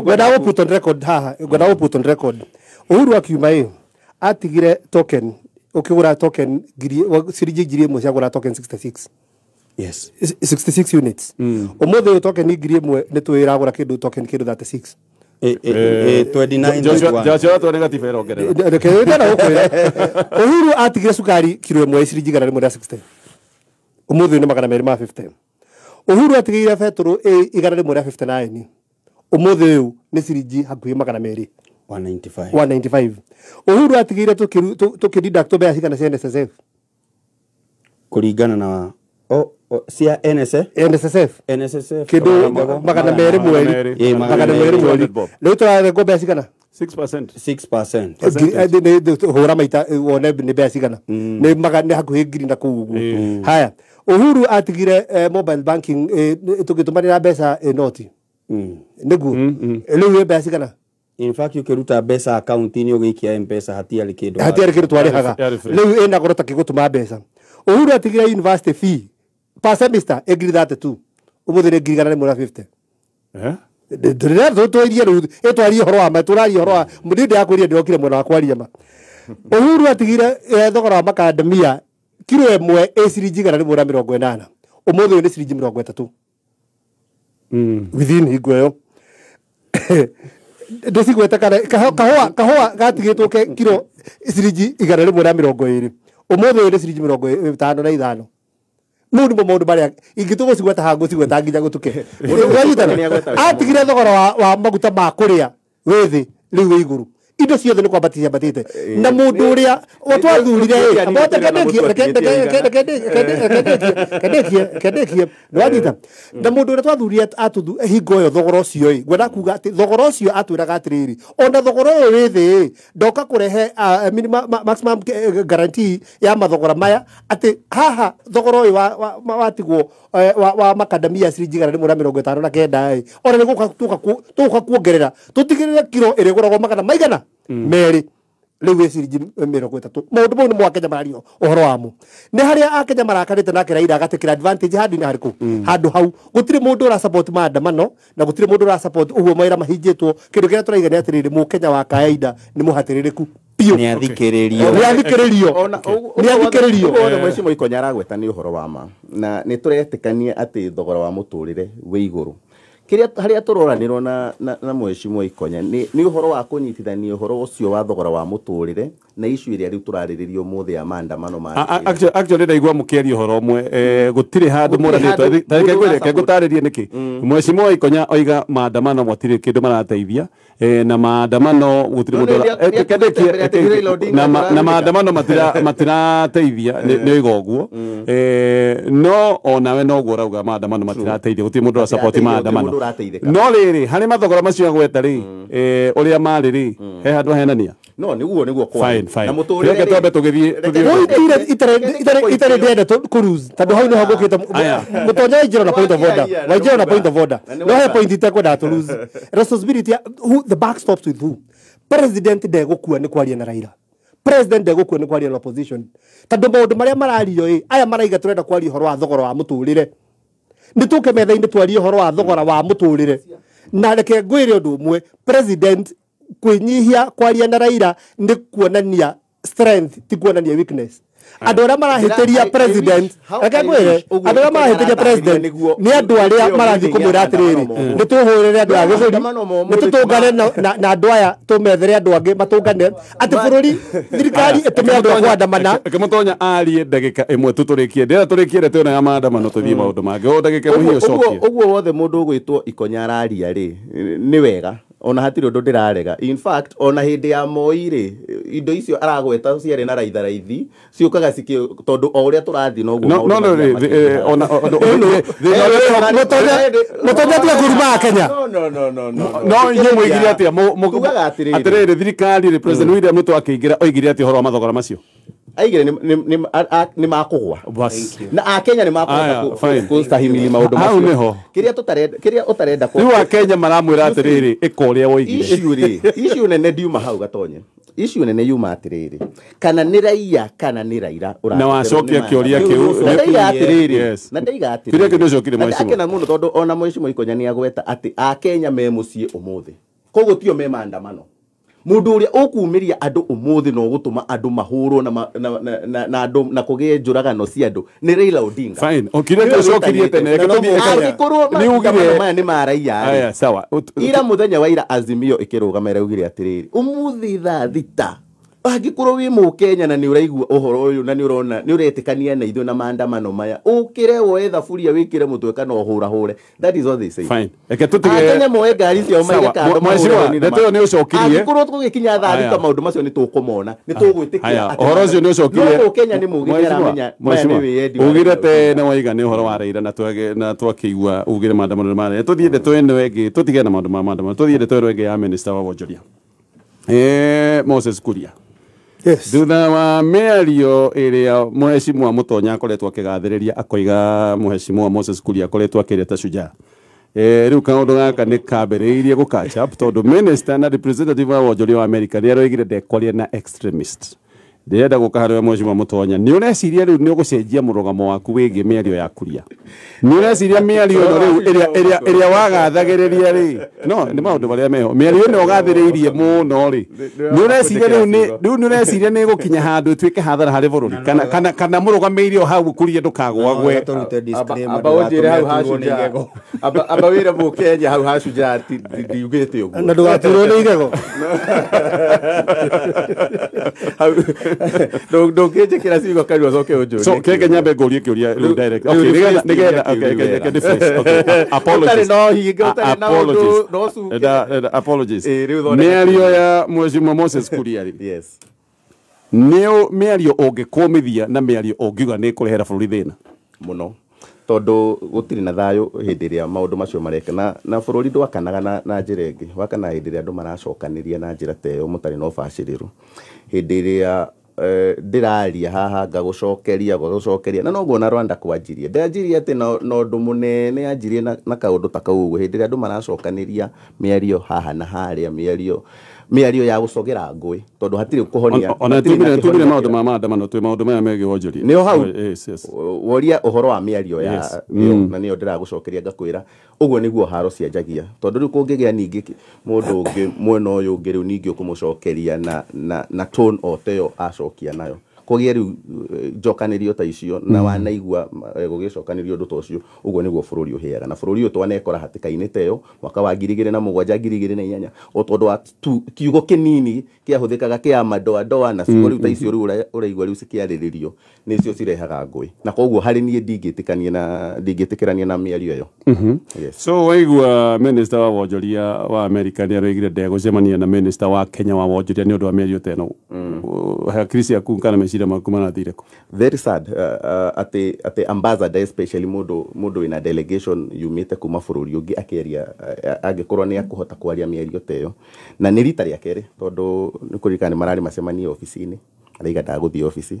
C: Ngwenda put on record haha, ngwenda put on record Uhuru akiuma ĩ atigire token, ũkĩgũra token ciringi 1000 ciagũra token 66.
D: Yes,
C: 66 units. Ũmũthĩ ũyũ token 1000 nĩ twĩragũra kĩndũ token kĩndũ 36.
D: 29.
A: Joshua tuone gatiba ĩrongerera.
C: Uhuru atigire cukari kiro 1 ciringi 160. Ũmũthĩ nĩ 250. Uhuru atigire betũrũ 159. Ũmũthĩ ũyũ nĩ ciringi hakuhĩ 200.
D: 195.
C: 195. Uhuru atigire tũkĩdeduct mbeca cigana cia NSSF?
D: Kũringana na cia NSSF?
C: NSSF.
D: NSSF
C: kĩndũ 200 mweri. 200 mweri. Rĩu tũrarengwo mbeca cigana?
A: 6%.
D: 6%.
C: Hũra maita wone nĩ mbeca cigana. Nĩ hakuhĩ 1000 na kũu ũguo. Haya, Uhuru atigire mobile banking tũgĩtũmanĩra mbeca noti. Nĩguo. Rĩu ĩ mbeca cigana?
D: In fact ũkĩruta mbeca akaunti-inĩ ũgĩikia M-Pesa hatiarĩ kĩndũ.
C: Hatiarĩ kĩndũ twarĩhaga. Rĩu ĩna goro takĩgũtũma mbeca. Uhuru atigire university fee per semester 32. Ũmũthĩ nĩ 150. Ndĩrĩa rĩu ĩtwarie ũhoro wa ma, tũraria ũhoro wa niĩ ndĩrakwĩrire ndĩrokire mwena wa kwaria ma. Uhuru atigire thogora wa makandamia kiro 1 ĩ ciringi 180. Ũmũthĩ ũyũ nĩ ciringi 30. Within hingo ĩyo. Ndĩcigwete kana kahũa gatigĩtwo ke kiro ciringi 120. Ũmũthĩ ũyũ nĩ ciringi 55. Mau nĩmo maũndũ marĩa ingĩtũgũcigweta haha ngũcigweta nginya gũtuke. Atigire thogora wa maguta ma kũrĩa wĩ thĩ rĩu wĩ igũrũ. Indo ciothe nĩ kwambatia ciambatĩte. Na mũndũ ũrĩa twathurire kendekie nĩwanyita. Na mũndũ ũrĩa twathurire hingo ĩyo thogora ũcio ĩ, ngwenda kuga atĩ thogora ũcio atwĩraga atĩrĩrĩ, ona thogora ũyũ wĩ thĩ ĩ, ndoka kũrehe maximum guarantee ya mathogora maya, atĩ haha thogora ũyũ watigwo wa makandamia ciringi 159 ĩ, ona nĩ tũgũka kuongerera tũtigĩrĩre kiro ĩrĩgũragwo magana maigana merĩ, rĩu ĩ ciringi 30. Maũndũ mau nĩmo Akenya marario ũhoro wamo. Nĩ harĩa Akenya marakarĩte nake Raila agatĩkĩra advantage handũ-inĩ harĩkũ? Handũ hau gũtirĩ mũndũ ũra support maandamano na gũtirĩ mũndũ ũra support ũguo mawĩra mahingĩtwo. Kĩndũ kĩrĩa tũraiga nĩ atĩrĩrĩ, mũkenya wa kawaida nĩ mũhatĩrĩrĩku biũ.
D: Nĩ athikĩrĩrio.
C: Nĩ athikĩrĩrio. Nĩ athikĩrĩrio.
B: Ũguo Mheshimiwa Ikonya aragweta nĩ ũhoro wa ma, na nĩ tũretĩkania atĩ thogora wa mũtũrĩre wĩ igũrũ. Kĩrĩa harĩa tũroranĩrwo na Mheshimiwa Ikonya nĩ ũhoro wa kũnyitithania ũhoro ũcio wa thogora wa mũtũrĩre na issue ĩrĩa rĩu tũrarĩrĩria ũmũthĩ ya maandamano ma
A: Actually ndaigua mũkĩaria ũhoro ũmwe, gũtirĩ handũ
B: Gũtirĩ
A: mũranĩtwo.
B: handũ
A: Reke
B: mũndũ
A: ngwĩre,
B: ũra
A: reke ngũtarĩrie nĩkĩ Mheshimiwa Ikonya oiga maandamano matirĩ kĩndũ marateithia, na maandamano gũtirĩ
B: No,
A: mũndũ
B: nĩ
A: reke
B: nĩ
A: ndĩkie,
B: mbere atĩ Raila Odinga
A: na
B: nĩararĩrĩka.
A: Maandamano matirateithia nĩ oiga ũguo. No onawe noguo ũrauga maandamano matirateithia, gũtirĩ mũndũ ũra support
B: Matirateithia, gũtirĩ
A: maandamano.
B: mũndũ ũrateithĩka.
A: No rĩrĩ, harĩ mathogora macio agweta rĩ, ũrĩa marĩ rĩ, he handũ ahenania.
B: No nĩguo kwarĩ.
A: Fine, fine.
B: Na mũtũrĩre
A: Reke
B: rĩ-
A: twambe tũgĩthiĩ
B: Reke
A: tũthiĩ.
C: Itarĩ ndĩrenda kũ-lose tondũ hau nĩho ngũkĩte.
A: Aya.
C: Mũtonya wainjira na point of order.
B: Wakiaria, na
C: Wainjira na
B: nĩwauga.
C: point of order.
B: Na
C: No he
B: nĩwauga.
C: point itekwendaga to lose responsibility who the buck stops with who. President ndegũkua nĩ kwaria na Raila, president ndegũkua nĩ kwaria na opposition, tondũ maũndũ marĩa marario ĩ aya maraiga tũrenda kwaria ũhoro wa thogora wa mũtũrĩre, nĩ tũke metha-inĩ twarie ũhoro wa thogora wa mũtũrĩre. Na reke ngwĩre ũndũ ũmwe, president kwĩnyihia kwaria na Raila nĩ kuonania strength, ti kuonania weakness. Andũ arĩa marahĩtĩria president, reke ngwĩre, andũ arĩa marahĩtĩria president nĩ andũ arĩa marathiĩ kũmwĩra atĩrĩrĩ, nĩ tũhũrĩre andũ a gĩthũri, nĩ tũtũngane na andũ aya, tũmethere andũ angĩ matũngane atĩ bũrũri thirikari ĩtũme andũ a kũandamana.
A: Reke mũtonya arie ndagĩka ĩmwe tu tũrĩkie, ndĩrenda tũrĩkie ndeto ĩno ya maandamano, tũthiĩ maũndũ mangĩ. O ndagĩka ĩmwe hihi ũcokie.
B: Ũguo wothe mũndũ ũgwĩtwo Ikonya araria rĩ, nĩ wega, ona hatirĩ ũndũ ndĩrarega. In fact, ona hĩndĩ ya Moi rĩ, indo icio aragweta ciarĩ na raitha raithi ciũkaga cikĩ tondũ o ũrĩa tũrathiĩ noguo
A: No
B: maũndũ
A: no no
B: mathiaga
A: rĩ,
B: makĩingĩhaga.
A: ona thĩna ũrĩa wĩho.
C: Mũtonya tiga kũruma Kenya.
B: No, no, no, no, no.
A: No inyuĩ mũigire atĩa?
B: Tugaga atĩrĩrĩ.
A: Atĩrĩrĩ, thirikari rĩ, President William Ruto akĩingĩra oigire atĩa ũhoro wa mathogora macio?
B: Aigire nĩ makũgwa
A: Bas.
B: na akenya nĩ
A: Aya,
B: makũhota
A: fine.
B: kũstahimili maũndũ
A: Hau
B: macio.
A: nĩho.
B: Kĩrĩa tũtarenda, kĩrĩa ũtarenda
A: Rĩu akenya maramwĩra atĩrĩrĩ, ĩka ũrĩa woigire.
B: Issue rĩ, issue nene ndiuma hau gatonye, issue nene yuma atĩrĩrĩ, kana nĩ raia kana nĩ Raila.
A: Na wacokia kĩũria kĩu.
B: Na ndaiga atĩrĩrĩ,
A: Yes.
B: na ndaiga atĩrĩrĩ,
A: Kĩũria kĩu nĩũcokire,
B: Na
A: mheshimiwa.
B: ndakena mũno tondũ ona Mheshimiwa Ikonya nĩ agweta atĩ akenya me mũciĩ ũmũthĩ, koguo tio me maandamano. Mũndũ ũrĩa ũkumĩria andũ ũmũthĩ na ũgũtũma andũ mahũrwo na, ma- na, na, na, na, andũ na kũgĩe njũragano cia andũ nĩ Raila Odinga.
A: Fine. O kĩrĩa kĩũcokirie tene, reke tũthiĩ.
B: Angĩkorwo
A: Nĩ ugire-
B: maandamano maya nĩ ma raia rĩ,
A: Aya, sawa.
B: Ira muthenya wa ira Azimio ikĩrũgama ĩraugire atĩrĩrĩ, ũmũthĩ thaa 6 angĩkorwo wĩ mũkenya na nĩ ũraigua ũhoro ũyũ na nĩ ũrona nĩ ũretĩkania na ithuĩ na maandamano maya, ũkĩre woe thaburia wĩkĩre mũtwe kana ũhũrahũre. That is what they say.
A: Fine. Reke tũtige.
B: Akenya moe ngari ciao maige
A: Sawa.
B: kando.
A: Mheshimiwa,
B: mahũre honi na
A: ndeto ĩyo nĩ ũcokirie.
B: Angĩkorwo tũgĩkinya thaa
A: Aya.
B: 6 maũndũ macio nĩ tũkũmona, nĩ tũgwĩtĩkĩra
A: Aya,
B: atĩ
A: ũhoro ũcio nĩ ũcokirie.
B: No mũkenya nĩ mũgĩ, nĩ aramenya maya nĩ
A: Mheshimiwa,
B: wĩyendi wa
A: ugire
B: Raila
A: tene waiga nĩ ũhoro wa Raila na twakĩigua ugire maandamano nĩ marĩa. Tũthiĩ ndeto ĩno ĩngĩ, tũtige na maũndũ ma maandamano, tũthiĩ ndeto ĩno ĩngĩ ya minister wa wonjoria, Moses Kuria.
C: Yes.
A: Thutha wa mĩario ĩrĩa Mheshimiwa Mũtonya akoretwo akĩgathĩrĩria, akoiga Mheshimiwa Moses Kuria akoretwo akĩrĩa ta shujaa, rĩu kaũndũ gaka nĩ kambĩrĩirie gũ catch up tondũ minister na representative wa wonjoria wa America nĩ aroigire ndekwaria na extremist. Ndĩrenda gũka harĩ we Mheshimiwa Mũtonya, nĩ ũreciria rĩu nĩ ũgũcenjia mũrũgamo waku wĩgiĩ mĩario ya Kuria? Nĩ ũreciria mĩario ĩno rĩu ĩrĩa wagathagĩrĩria rĩ, no nĩ maũndũ marĩa meho, mĩario ĩno ũgathĩrĩirie mũno rĩ, nĩ ũreciria rĩu nĩ ũreciria nĩ ĩgũkinya handũ ĩtuĩke hathara harĩ bũrũri, kana mũrũgamĩire o hau Kuria ndũkagwagwe?
D: Tũrute disclaimer,
B: Amba ũnjĩre hau
D: ndũgatũme aturwo nĩ
B: ha shujaa.
D: igego.
B: Amba wĩre mũkenya hau ha shujaa ndiugĩte ũguo.
C: Na ndũgaturwo nĩ igego.
B: Ndũngĩnjĩkĩra ciugo kanua coke ũnjũrie.
A: So keke nyambe ngũrie kĩũria rĩu direct. Okay,
B: Rĩu
A: nĩgetha
B: rephrase
A: okay,
B: kĩũria
A: okay,
B: wega.
A: rephrase. Okay, apologies.
B: Ũtarĩ na ũhinga, ũtarĩ na ũndũ,
A: Apologies.
B: no ũcuke.
A: Apologies.
B: Ĩ, rĩu thondeka
A: Mĩario
B: kĩũria.
A: ya Mheshimiwa Moses Kuria rĩ,
B: Yes.
A: nĩ mĩario ũngĩkũmithia na mĩario ũngiuga nĩ ĩkũrehera bũrũri thĩna?
B: Mũno, tondũ gũtirĩ na thayũ hĩndĩ ĩrĩa maũndũ macio mareka na bũrũri ndwakanaga na njĩra ĩngĩ, wakanaga hĩndĩ ĩrĩa andũ maracokanĩria na njĩra ta ĩyo mũtarĩ na ũbacĩrĩru, hĩndĩ ĩrĩa ndĩraria haha ngagũcokeria ngagũcokeria, na noguo na Rwanda kwanjirie, ndanjirie atĩ na ũndũ mũnene anjirie na kaũndũ ta kau ũguo, hĩndĩ ĩrĩa andũ maracokanĩria mĩario haha na harĩa, mĩario ya gũcogera ngũĩ, tondũ hatirĩ kũhonia
A: Ona
B: hatirĩ na
A: tumire
B: kĩhonia
A: maũndũ ma maandamano, twĩ maũndũ maya megiĩ wonjoria.
B: Nĩho hau.
A: Yes.
B: Woria ũhoro wa mĩario ya
A: Yes.
B: ĩyo, na nĩyo ndĩragũcokeria ngakwĩra ũguo nĩguo haro cianjagia, tondũ rĩu kũngĩgĩa ningĩ mũndũ ũngĩ mwena ũyũ ũngĩ, rĩu ningĩ ũkũmũcokeria na tone o ta ĩyo acokia nayo. Kũgĩe rĩu njokanĩrio ta icio na wanaigua gũgĩcokanĩrio ũndũ ta ũcio, ũguo nĩguo bũrũri ũhĩaga. Na bũrũri ũyũ twanekora hatĩka-inĩ ta ĩyo mwaka wa 2007 2008, o tondũ wa kiugo kĩnini kĩahũthĩkaga kĩa madoadoa na ciugo rĩu ta icio rĩu ũraigua rĩu cikĩarĩrĩrio nĩcio cirehaga ngũĩ. Na koguo harĩ niĩ ndingĩtĩkĩrania na mĩario ĩyo. Yes.
A: So waigua minister wa wonjoria wa America nĩ aroigire ndegũcemania na minister wa Kenya wa wonjoria nĩ ũndũ wa mĩario ta ĩno. Hakiri ciaku kana meciria maku marathire kũ?
B: Very sad atĩ ambassador especially mũndũ wĩna delegation yumĩte kuma bũrũri ũngĩ akĩaria, angĩkorwo nĩ akũhota kwaria mĩario ta ĩyo. Na nĩ rita rĩa kerĩ, tondũ nĩ kũririkana nĩ mararĩ macemanie obici-inĩ, araiga ndagũthiĩ obici,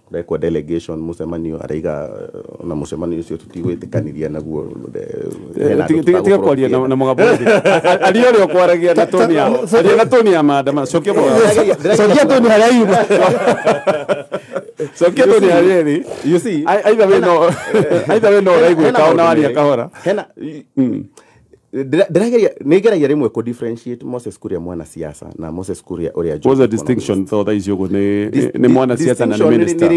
B: kũrekwo delegation mũcemanio, araiga na mũcemanio ũcio tũtigwĩtĩkanĩria naguo.
A: Tiga kwaria na mũgambo aria ũrĩa ũkwaragia na toni ya aria na toni ya maandamano. Cokia mũgambo,
C: cokia toni harĩa yuma,
A: cokia toni harĩa ĩrĩ.
B: You see,
A: either we no ũraiguĩka ona waria kahora.
B: Hena ndĩrageria, nĩngeragia rĩmwe kũ differentiate Moses Kuria mwanasiasa na Moses Kuria ũrĩa.
A: What's the distinction though thaa ici ũguo nĩ mwanasiasa na nĩ minister?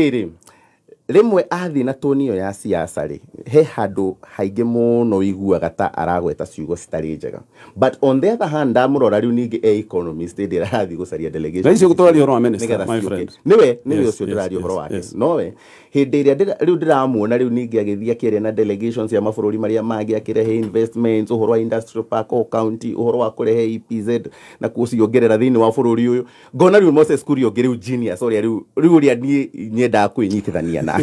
B: Rĩmwe athiĩ na toni ĩyo ya siasa rĩ, he handũ haingĩ mũno ũiguaga ta aragweta ciugo citarĩ njega. But on the other hand, ndamũrora rĩu ningĩ e economist hĩndĩ ĩrĩa arathiĩ gũcaria delegation.
A: Na icio tũraria ũhoro wa minister, my friend.
B: Nĩwe ũcio ndĩraria ũhoro wake. Nowe hĩndĩ ĩrĩa rĩu ndĩramuona rĩu ningĩ agĩthiĩ akĩaria na delegations cia mabũrũri marĩa mangĩ, akĩrehe investments, ũhoro wa industrial park o county, ũhoro wa kũrehe EPZ na kũciongerera thĩinĩ wa bũrũri ũyũ. Ngona rĩu Moses Kuria ũngĩ rĩu genius ũrĩa rĩu ũrĩa niĩ nyendaga kwĩnyitithania nake.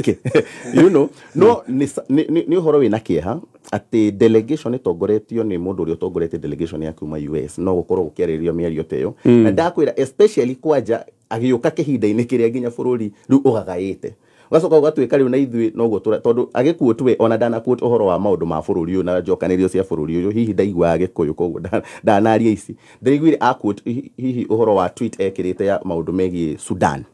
B: You know, no nĩ ũhoro wĩna kĩeha atĩ delegation ĩtongoretio nĩ mũndũ ũrĩa ũtongoretie delegation ya kuma US no gũkorwo gũkĩarĩrĩrio mĩario ta ĩyo. Na ndakwĩra especially kwanja agĩũka kĩhinda-inĩ kĩrĩa nginya bũrũri rĩu ũgagaĩte, ũgacoka ũgatuĩka rĩu na ithuĩ noguo tondũ agĩkuo we ona ndanaquote ũhoro wa maũndũ ma bũrũri ũyũ na njokanĩrio cia bũrũri ũyũ, hihi ndaiguaga Gĩkũyũ koguo ndanaria ici, ndĩraiguire aquote hihi ũhoro wa tweet ekĩrĩte ya maũndũ megiĩ Sudan.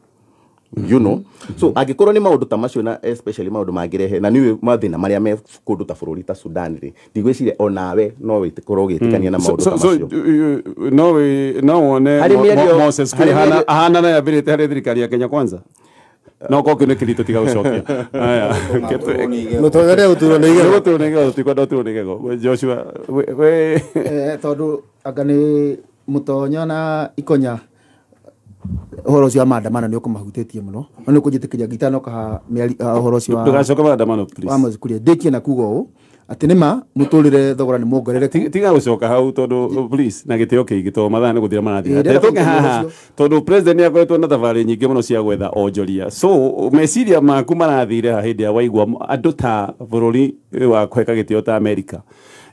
B: You know, so angĩkorwo nĩ maũndũ ta macio na especially maũndũ mangĩrehe na nĩũĩ mathĩna marĩa me kũndũ ta bũrũri ta Sudan rĩ, ndigwĩciria onawe no wĩkorwo ũgĩtĩkania na maũndũ ta macio.
A: No wone Moses Kuria ahana na yambĩrĩte harĩ thirikari ya Kenya Kwanza. No ko kĩu nĩ kĩritũ, tiga gũcokia. Aya,
C: mũtũrĩre ũtũrwo nĩ igego,
A: ũtũrwo nĩ igego, tikwenda ũtũrwo nĩ igego. Joshua we
E: tondũ anga nĩ mũtonyo na ikonya ũhoro ũcio wa maandamano nĩ ũkũmahutĩtie mũno, no nĩ ũkũnjĩtĩkĩria ngitanoka ha ũhoro ũcio wa
A: ndũgacoke maandamano please
E: wa Moses Kuria. Ndĩkie na kuga ũũ atĩ nĩma mũtũrĩre thogora nĩ muongerereku.
A: Tiga gũcoka hau tondũ please na gĩtĩo kĩingĩ tondũ mathaa nĩ gũthira marathira. Tũke haha tondũ president nĩ akoretwo na thabarĩ nyingĩ mũno cia gwetha onjoria, so meciria maku marathire ha hĩndĩ ya waigua andũ ta bũrũri wa kũheka gĩtĩo ta America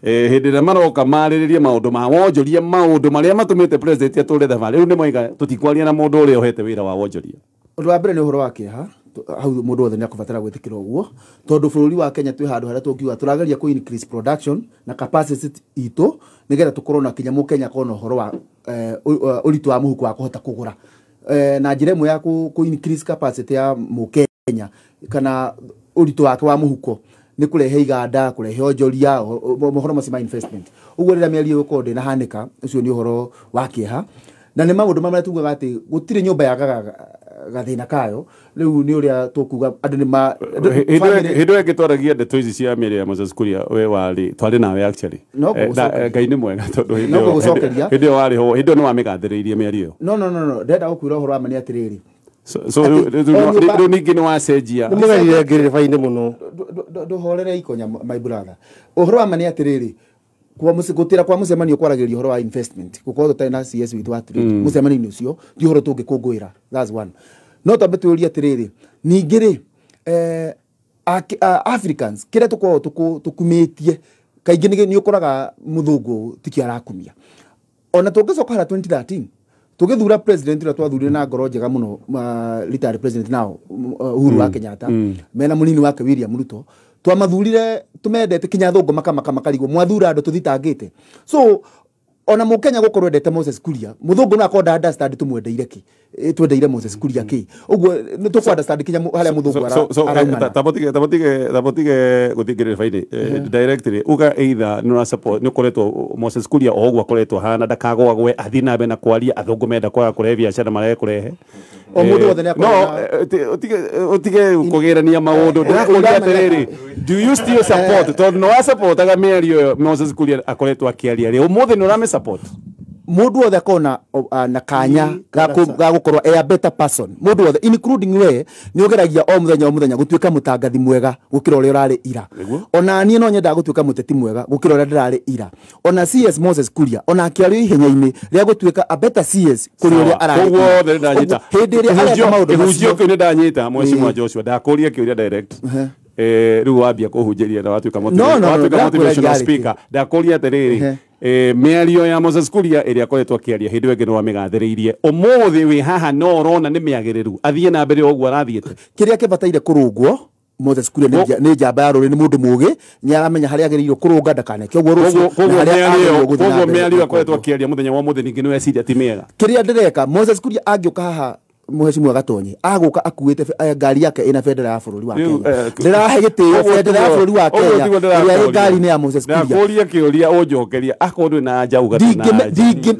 A: hĩndĩ ĩrĩa maroka marĩrĩrie maũndũ ma wonjoria, maũndũ marĩa matũmĩte president atũre thabarĩ rĩu nĩ moiga tũtikwaria na mũndũ ũrĩa ũhete wĩra wa wonjoria.
E: Ũndũ wa mbere nĩ ũhoro wa kĩeha, hau mũndũ wothe nĩ akũbatara gwĩtĩkĩra ũguo, tondũ bũrũri wa Kenya twĩ handũ harĩa tũngiuga tũrageria kũ increase production na capacity itũ nĩgetha tũkorwo na kinya mũkenya akorwo na ũhoro wa ũritũ wa mũhuko wa kũhota kũgũra na njĩra ĩmwe ya kũ increase capacity ya mũkenya kana ũritũ wake wa mũhuko nĩ kũrehe iganda, kũrehe onjoria, mohoro macio ma investment. Ũguo rĩrĩa mĩario ĩgũkorwo ndĩnahanĩka, ũcio nĩ ũhoro wa kĩeha. Na nĩ maũndũ marĩa tugaga atĩ gũtirĩ nyũmba yagaga gathĩna kayo. Rĩu nĩ ũrĩa tũkuga andũ nĩ ma
A: hĩndĩ ĩyo ĩngĩ twaragia ndeto ici cia mĩario ya Moses Kuria, we warĩ twarĩ nawe actually. Ngai nĩ mwega tondũ hĩndĩ ĩyo warĩ ho, hĩndĩ ĩyo nĩ wamĩgathĩrĩirie mĩario ĩyo.
E: No no no no, ndĩrenda gũkwĩra ũhoro wa ma nĩ atĩrĩrĩ,
A: so rĩu ningĩ nĩ wacenjia.
C: Nĩ mũgerire ngĩrĩba-inĩ mũno.
E: Ndũhorere ikonya my brother. Ũhoro wa ma nĩ atĩrĩrĩ, gũtĩra kwa mũcemanio kwaragĩria ũhoro wa investment gũkorwo tũtarĩ na CS witũ wa trade mũcemanio-inĩ ũcio ti ũhoro tũngĩkũngũĩra, that's one. No twambe twĩũrie atĩrĩrĩ, ningĩ rĩ Africans kĩrĩa tũkoragwo tũkumĩtie kaingĩ nĩ ũkoraga mũthũngũ tikio arakumia. Ona tũngĩcoka harĩa 2013 tũgĩthura president ũrĩa twathurire na ngoro njega mũno, retired president now Uhuru wa Kenyatta mena mũnini wake William Ruto, twamathurire tumendete kinya thũngũ makamaka makarigwo mwathura andũ tũthitangĩte. So ona mũkenya gũkorwo endete Moses Kuria, mũthũngũ no akorwo nda understand tũmwendeire kĩ. Twendeire Moses Kuria kĩ ũguo nĩ tũkũ understand kinya harĩa mũthũngũ araumana.
A: Tabotige guthingirira baini directly uga either nĩ support nĩ ũkoretwo Moses Kuria o ũguo akoretwo hana ndakagwagwe athiĩ na mbere na kwaria athũngũ menda kwaga kũrehe biacara marege kũrehe
E: O mũndũ wothe nĩ akoragwo
A: no utige kũgĩrania maũndũ. Ndĩrakũria atĩrĩrĩ, do you still support, tondũ nĩ wasupportaga mĩario ĩyo Moses Kuria akoretwo akĩaria rĩ, ũmũthĩ nĩ ũramĩ support?
E: Mundu wothe akona na kanya ga gukorwo a better person, mundu wothe including we ni ugeragia o muthenya o muthenya gutuika mutangathi mwega gukira uria urari ira. Ona nie no nyendaga gutuika muteti mwega gukira uria ndirari ira. Ona CS Moses Kuria ona akiario ihenya-ini ria gutuika a better CS kuri uria arari.
A: Koguo othe ndanyita
E: hindi iria areka maundu
A: macio kiu ni ndanyita. Mheshimiwa Joshua, ndakuria kiuria direct. Riu wambia kuhunjĩria na watuĩka motivational speaker. Ndakũria atĩrĩrĩ, mĩario ya Moses Kuria ĩrĩa akoretwo akĩaria hĩndĩ ĩyo ĩngĩ nĩ wamĩgathĩrĩirie, ũmũthĩ wĩ haha no ũrona nĩ mĩagĩrĩru athiĩ na mbere ũguo arathiĩte?
E: Kĩrĩa kĩbataire kũrũngwo, Moses Kuria nĩ njamba ya rũrĩrĩ, nĩ mũndũ mũũgĩ, nĩ aramenya harĩa agĩrĩirwo kũrũnga ndakaneke ũguo rũciũ.
A: Koguo mĩario akoretwo akĩaria mũthenya wa ũmũthĩ ningĩ nĩ weciria ti mĩega?
E: Kĩrĩa ndĩreka, Moses Kuria angĩũka haha Mheshimiwa Gatonye aguka akuite ngari yake ina bendera ya bũrũri wa Kenya, ndĩrahe gĩtĩo bendera ya bũrũri wa Kenya ĩrĩa ĩ ngari-inĩ ya Moses Kuria.
A: Ndakũria kĩũria ũnjokeria, akorwo ndũrĩ na anja uga ndũrĩ na anja.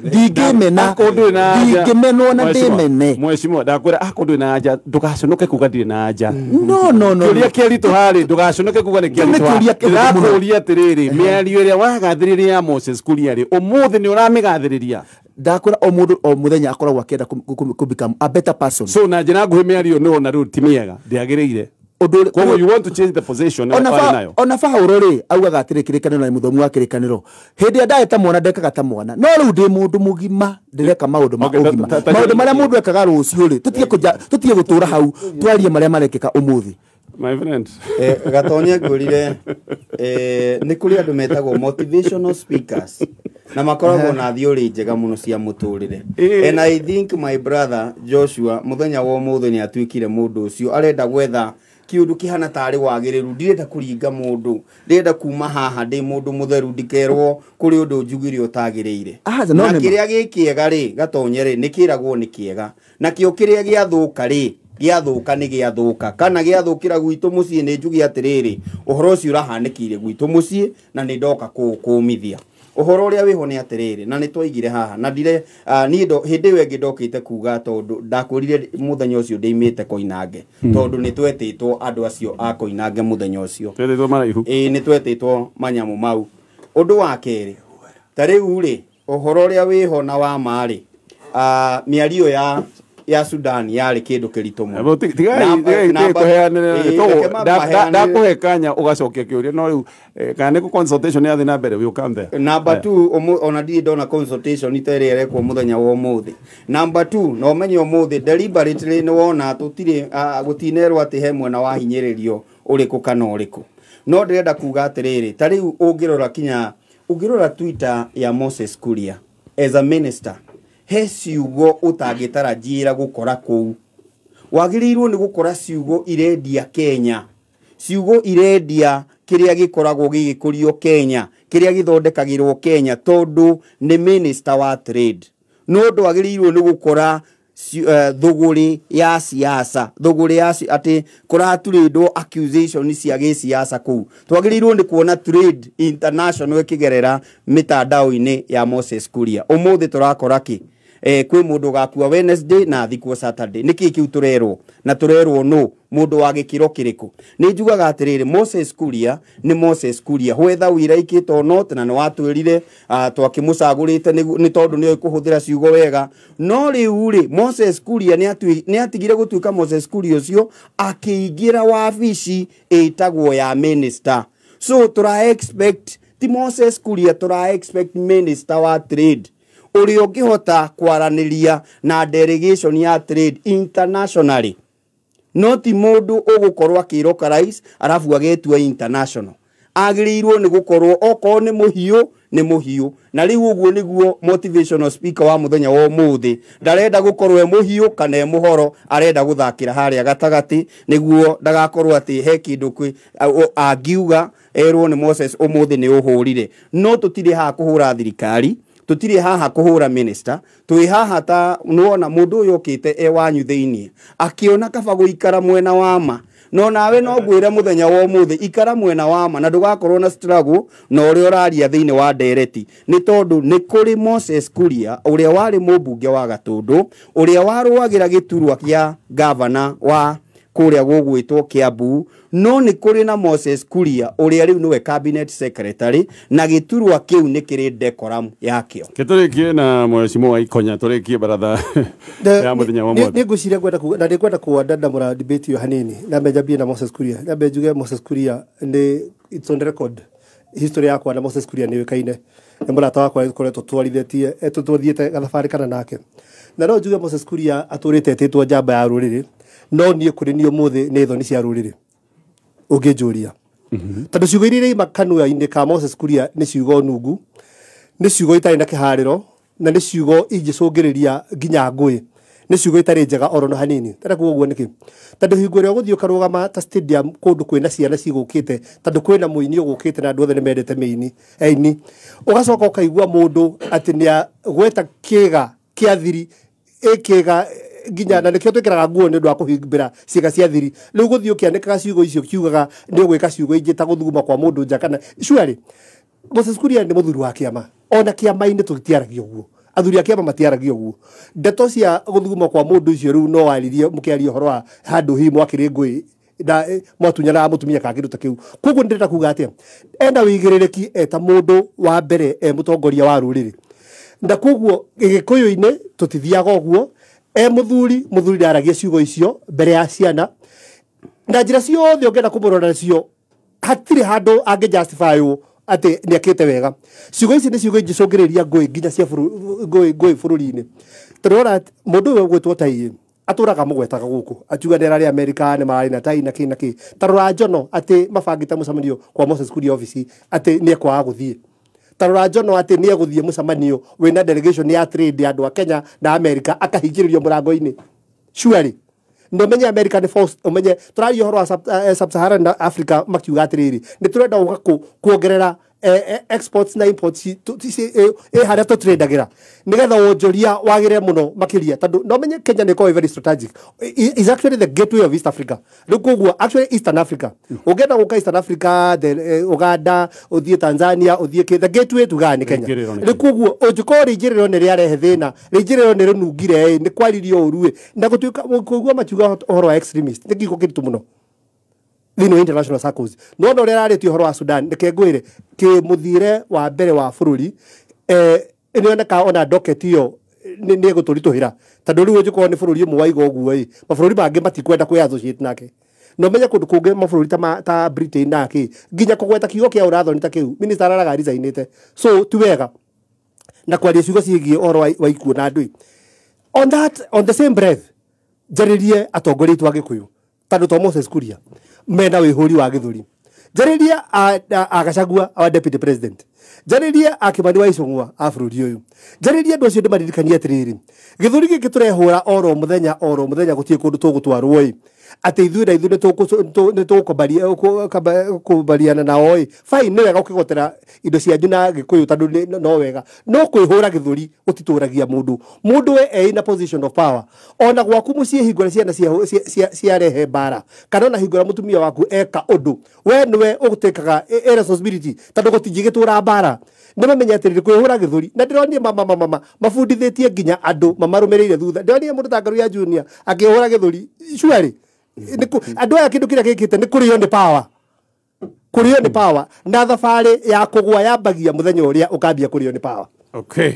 E: Ndingĩmena, ndingĩmenwo na ndĩmene.
A: Mheshimiwa, ndakwĩra akorwo ndũrĩ na anja ndũgaconoke kuga ndirĩ na anja.
E: No no no,
A: kĩũria kĩritũ harĩ ndũgaconoke kuga nĩ kĩritũ. Ndĩrakũria atĩrĩrĩ, mĩario ĩrĩa wagathĩrĩria ya Moses Kuria rĩ, ũmũthĩ nĩ ũramĩgathĩrĩria?
E: Ndakwĩra o mũndũ o mũthenya akoragwo akĩenda kũ become a better person.
A: So na njĩra nguhĩ mĩario nĩ wona rĩu ti mĩega, ndĩagĩrĩire. Koguo you want to change the position
E: ona Paũlũ rĩ augaga atĩrĩ kĩrĩkanĩro na mũthomi wa kĩrĩkanĩro, hĩndĩ ĩrĩa ndarĩ ta mwana ndekaga ta mwana, no rĩu ndĩ mũndũ mũgima ndĩreka maũndũ ma ũgima. Maũndũ marĩa mũndũ ekaga rũciũ rĩ, tũtige gũtũra hau, twarie marĩa marekĩka ũmũthĩ.
A: My friend,
D: Gatonye ngũrire nĩ kũrĩ andũ metagwo motivational speakers na makoragwo na theory njega mũno cia mũtũrĩre. And I think my brother Joshua mũthenya wa ũmũthĩ nĩ atuĩkire mũndũ ũcio arenda gwetha kĩũndũ kĩhana tarĩ wagĩrĩru. Ndirenda kũringa mũndũ, ndĩrenda kuma haha ndĩ mũndũ mũtheru, ndikerwo kũrĩ ũndũ njugire ũtagĩrĩire. Na kĩrĩa gĩ kĩega rĩ, Gatonye rĩ, nĩ kĩragwo nĩ kĩega, nakĩo kĩrĩa gĩathũka rĩ, gĩathũka nĩ gĩathũka, kana gĩathũkĩra gwitũ mũciĩ nĩ njuge atĩrĩrĩ, ũhoro ũcio ũrahanĩkire gwitũ mũciĩ na nĩ ndoka kũũmithia. Ũhoro ũrĩa wĩho nĩ atĩrĩrĩ, na nĩ twaigire haha na ndire niĩ hĩndĩ ĩyo ĩngĩ ndokĩte kuga tondũ ndakwĩrire mũthenya ũcio ndĩimĩte Koinange, tondũ nĩ twetĩtwo andũ acio a Koinange mũthenya ũcio,
A: twetĩtwo maraihu,
D: ĩĩ nĩ twetĩtwo manyamũ mau. Ũndũ wa kerĩ, ta rĩu rĩ, ũhoro ũrĩa wĩho na wa ma rĩ, mĩario ya Sudan yarĩ kĩndũ kĩritũ mũno.
A: Ndakuhe kanya ũgacokia kĩũria, no rĩu kana nĩ consultation yathiĩ na mbere, we come there.
D: Number 2, ona ndirĩ ndona consultation ta ĩrĩa ĩrekwo mũthenya wa ũmũthĩ. Number 2, no ũmenye ũmũthĩ deliberately nĩ wona tũtirĩ gũtinerwo atĩ he mwena wa hinyĩrĩrio ũrĩkũ kana ũrĩkũ. No ndĩrenda kuga atĩrĩrĩ, ta rĩu ũngĩrora kinya ũngĩrora Twitter ya Moses Kuria as a minister, he ciugo ũtangĩtarajĩra gũkora kũu. Wagĩrĩirwo nĩ gũkora ciugo irendia Kenya, ciugo irendia kĩrĩa gĩkoragwo gĩgĩkũrio Kenya, kĩrĩa gĩthondekagĩrwo Kenya, tondũ nĩ minister wa trade. No ndwagĩrĩirwo nĩ gũkora thũgũrĩ ya siasa, thũgũrĩ ya atĩ kũraturĩndwo accusation cia gĩsiasa kũu. Twagĩrĩirwo nĩ kuona trade international ĩkĩgerera mĩtandao-inĩ ya Moses Kuria. Ũmũthĩ tũrakora kĩ? Kwĩ mũndũ ũgakua Wednesday na athikwo Saturday. Nĩkĩ kĩu tũrerwo? Na tũrerwo nũ? Mũndũ wa gĩkĩro kĩrĩkũ? Nĩ njugaga atĩrĩrĩ, Moses Kuria nĩ Moses Kuria, whether we like it or not, na nĩ watwĩrire twakĩmũcagũrĩte nĩ tondũ nĩoĩ kũhũthĩra ciugo wega. No rĩu rĩ, Moses Kuria nĩ atigire gũtuĩka Moses Kuria ũcio, akĩingĩra wabici ĩtagwo ya minister. So tũra expect ti Moses Kuria, tũra expect minister wa trade ũrĩa ũngĩhota kwaranĩria na delegation ya trade internationally. No ti mũndũ ũgũkorwo akĩroka rais arabu agetua international. Agĩrĩirwo nĩ gũkorwo okorwo nĩ mũhiũ nĩ mũhiũ. Na rĩu ũguo nĩguo motivational speaker wa mũthenya wa ũmũthĩ ndarenda gũkorwo e mũhiũ kana e mũhoro, arenda gũthakĩra harĩa gatagatĩ nĩguo ndagakorwo atĩ he kĩndũ kwĩ angiuga erwo nĩ Moses ũmũthĩ nĩ ũhũrire. No tũtirĩ haha kũhũra thirikari, Tũtirĩ haha kũhũra minister, twĩ haha ta nĩwona mũndũ ũyũ ũkĩte e wanyu thĩiniĩ akĩona kaba gũikara mwena wa ma. No nawe no ngwĩre mũthenya wa ũmũthĩ ikara mwena wa ma na ndũgakorwo na struggle na ũrĩa ũraria thĩinĩ wa ndereti, nĩ tondũ nĩ kũrĩ Moses Kuria ũrĩa warĩ mũmbunge wa Gatũndũ, ũrĩa warũagĩra gĩturwa kĩa gavana wa kũrĩa gũgwĩtwo Kiambu, no nĩ kũrĩ na Moses Kuria ũrĩa rĩu nĩwe cabinet secretary na gĩturwa kĩu nĩ kĩrĩ decorum yakĩo.
A: Tũrĩkie na mheshimiwa Ikonya, tũrĩkie baratha ya mũthenya wa
C: mũthĩ. Nĩ ngwĩciria ngwenda kuga na nĩ ngwenda kũandandamũra debate ĩyo hanini, na njambie na Moses Kuria. Nyambe njuge Moses Kuria nĩ it's on record, history yakwa na Moses Kuria nĩ yũĩkaine, nĩ mũrata wakwa tũkoretwo twarithĩtie tũthiĩte gathabarĩ kana nake. Na no njuge Moses Kuria atũrĩte etĩtwo njamba ya rũrĩrĩ, no niĩ kũrĩ niĩ ũmũthĩ nĩ thoni cia rũrĩrĩ ũngĩnjũria. Tondũ ciugo iria iraima kanua-inĩ ka Moses Kuria nĩ ciugo nungu, nĩ ciugo itarĩ na kĩharĩro, na nĩ ciugo ingĩcũngĩrĩria nginya ngũĩ, nĩ ciugo itarĩ njega oro na hanini. Tara kuga ũguo nĩkĩ? Tondũ hingo ĩrĩa ũgũthiĩ ũkarũgama ta stadium kũndũ kwĩna ciana cigũkĩte, tondũ kwĩna mũini ũgũkĩte na andũ othe nĩ mendete mĩini aini, ũgacoka ũkaigua mũndũ atĩ nĩ agweta kĩga kĩa thiri, ĩkĩga nginya na nĩkĩo twĩkĩraga nguo nĩ ũndũ wa kũhumbĩra ciĩga cia thiri. Rĩu gũthiĩ ũkĩanĩkaga ciugo icio kiugaga nĩ ũgwĩka ciugo ingĩ ta gũthuguma kwa mũndũ nja kana surely. Moses Kuria nĩ mũthuri wa kĩama, ona kĩama-inĩ tũtiaragia ũguo, athuri a kĩama matiaragia ũguo. Ndeto cia gũthuguma kwa mũndũ ũcio rĩu no waririe mũkĩaria ũhoro wa handũ hihi mwakĩrĩ ngũĩ na mwatunyanaga mũtumia kana kĩndũ ta kĩu. Koguo ndĩrenda kuga atĩa, ena wĩigĩrĩrĩki eta mũndũ wa mbere e mũtongoria wa rũrĩrĩ, na koguo gĩkũyũ-inĩ tũtithiaga ũguo. E mũthuri ndaragia ciugo icio mbere ya ciana, na njĩra ciothe ũngĩenda kũmũrora nacio hatirĩ handũ angĩ justify ũũ atĩ nĩ akĩte wega. Ciugo ici nĩ ciugo ingĩcũngĩrĩria ngũĩ nginya cia ngũĩ bũrũri-inĩ. Tũrora mũndũ ũyũ ũgwĩtwo Taiĩ atũraga mũgwetaga gũkũ akiuga nĩ ararĩ Amerika, nĩ mararĩ na tai na kĩ na kĩ. Tarora Njono atĩ mabangĩte mũcemanio kwa Moses Kuria office atĩ nĩ ekwaga gũthiĩ. Tarora Njono atĩ nĩ egũthiĩ mũcemanio wĩna delegation ya trade ya andũ a Kenya na Amerika akahingĩrĩrio mũrango-inĩ. Surely no menye America nĩ force, umenye tũraria ũhoro wa sub-Saharan Africa makiuga atĩrĩrĩ nĩ tũrenda gũka kuongerera exports na imports harĩa tũtrendagĩra nĩgetha wonjoria wagĩre mũno makĩria, tondũ no menye Kenya nĩ ĩkoragwo very strategic, is actually the gateway of East Africa. Rĩu koguo actually Eastern Africa, ũngĩenda gũka Eastern Africa, the Uganda, ũthiĩ Tanzania, ũthiĩ the gateway to Ghana nĩ Kenya. Rĩu koguo ũngĩkorwo rĩingĩrĩro nĩ rĩarehe thĩna, rĩingĩrĩro nĩ rĩnungire, nĩ kwaririo ũru, na gũtuĩka kũigua makiuga ũhoro wa extremist nĩ kiugo kĩritũ mũno thĩinĩ wa international circles. No no ũrĩa ararĩtie ũhoro wa Sudan, reke ngwĩre kĩmũthiĩre wa mbere wa bũrũri nĩoneka ona docket ĩyo nĩ ĩgũtũritũhĩra, tondũ rĩu ũngĩkorwo nĩ bũrũri ũmwe waiga ũguo ĩ, mabũrũri mangĩ matikwenda kwĩ associate nake. No menye kũndũ kũngĩ mabũrũri ta Britain na kĩ, nginya kũgweta kiugo kĩa ũrathoni ta kĩu minister araraga resignĩte, so ti wega na kwaria ciugo ciĩgiĩ ũhoro wa ikuũ na andũ. On that, on the same breath, njarĩrie atongoria aitũ a Gĩkũyũ tondũ to Moses Kuria mena wĩhũri wa gĩthũri, njarĩrie a Gachagua our deputy president, njarĩrie a Kimani wa Ichung'wa a bũrũri ũyũ, njarĩrie andũ acio ndĩmaririkanie atĩrĩrĩ, gĩthũri gĩkĩ tũrehũra oro mũthenya oro mũthenya gũtirĩ kũndũ tũgũtwarwo ĩ, atĩ ithuĩ na ithuĩ nĩ tũkũmbariana nao ĩ, fine nĩ wega ũkĩgotera indo cianyu na Gĩkũyũ tondũ no wega, no kwĩhũra gĩthũri gũtitũragia mũndũ. Mũndũ we e in a position of power, ona gwaku mũciĩ hingo ĩrĩa ciana ciarehe mbara, kana ona hingo ĩrĩa mũtumia waku eka ũndũ, we nĩwe ũgũtĩkaga responsibility tondũ gũtingĩgĩtũra mbara. Nĩ mamenye atĩrĩrĩ kwĩhũra gĩthũri, na ndĩronire mama mabundithĩtie nginya andũ mamarũmĩrĩire thutha. Ndĩronire mũndũ ta Ngaruiya Junior akĩhũra gĩthũri, surely andũ aya kĩndũ kĩrĩa gĩkĩte nĩ kũrĩo nĩ power, kũrĩo nĩ power, na thabarĩ ya kũgũa yambagia mũthenya ũrĩa ũkambia kũrĩo nĩ power.
A: Okay.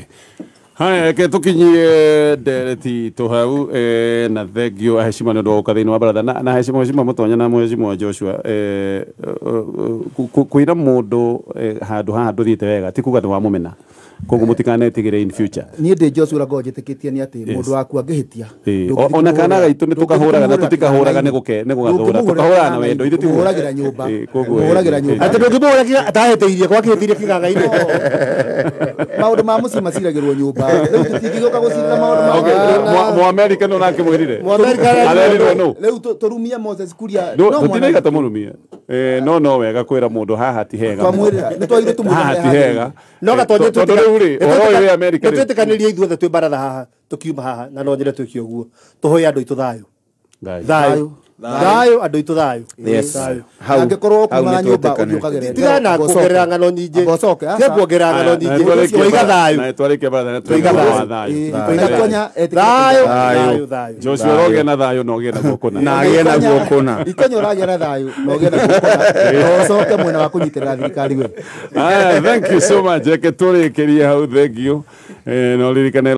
A: Haya, reke tũkinyie ndereti tũ hau, na thengio aheshima nĩ ũndũ wa gũka thĩinĩ wa baratha na heshima heshima Mũtonya na mheshimiwa Joshua, kwĩra mũndũ handũ haha ndũthiĩte wega ti kuga nĩ wamũmena, koguo mũtikanetigĩre in future.
E: Niĩ ndĩ Joshua ũrĩa ngoragwo njĩtĩkĩtie nĩ atĩ mũndũ waku angĩhĩtia,
A: ona kana gaitũ nĩ tũkahũraga na tũtikahũraga nĩ gũgathũra, tũkahũraga na wendo, ithuĩ ti
E: kũhũragĩra nyũmba, kũhũragĩra nyũmba,
C: atĩ ndũngĩmũhũra atahĩtĩirie gwakĩhĩtĩirie kĩganga-inĩ.
E: Maũndũ ma mũciĩ maciragĩrwo nyũmba, rĩu tũtingĩgĩũka gũcirĩra maũndũ ma
A: Mũamerika nĩ ũrakĩmwĩrire? Arerirwo nũ?
E: Rĩu tũrumie Moses Kuria,
A: tũtinaigata mũrumie. No wega kwĩra mũndũ haha ti hega.
E: Twamwĩrĩra nĩ twagire tũmwĩre
A: Haha ti hega.
C: No Gatonye,
A: Tondũ rĩu rĩ, ũhoro ũyũ wĩ America rĩ.
C: Twĩtĩkanĩrie ithuothe twĩ baratha haha, tũkiuma haha, na no nyende twĩke ũguo, tũhoe andũ aitũ thayũ.
A: Thayũ.
C: Thayũ, thayũ, andũ aitũ, thayũ.
D: Yes.
C: Thayũ.
D: Hau
E: Angĩkorwo
D: hau
E: kumaga
D: nĩ
E: nyũmba
D: twetĩkanĩra.
E: ũthiĩ ũkagerera.
C: Tigana na kuongerera ng'ano nyingĩ.
E: Amba ũcoke, aca.
C: Tiga kuongerera ng'ano nyingĩ, tũiga thayũ.
A: Na twarĩkia baratha nĩ
C: Tũiga
A: twĩna
C: thayũ.
A: thayũ.
E: Na Ikonya etĩkĩre
C: Thayũ,
D: Thayũ.
C: thayũ, thayũ.
A: Joshua ũrogĩa na thayũ na ũgĩe na guoko na.
D: Na agĩe na guoko na.
E: Ikonya ũragĩa na thayũ na ũgĩe na guoko na ũcoke mwena wa kũnyitĩrĩra thirikari we.
A: Aya, thank you so much. Reke tũrĩkĩrie hau, thank you. No ririkane.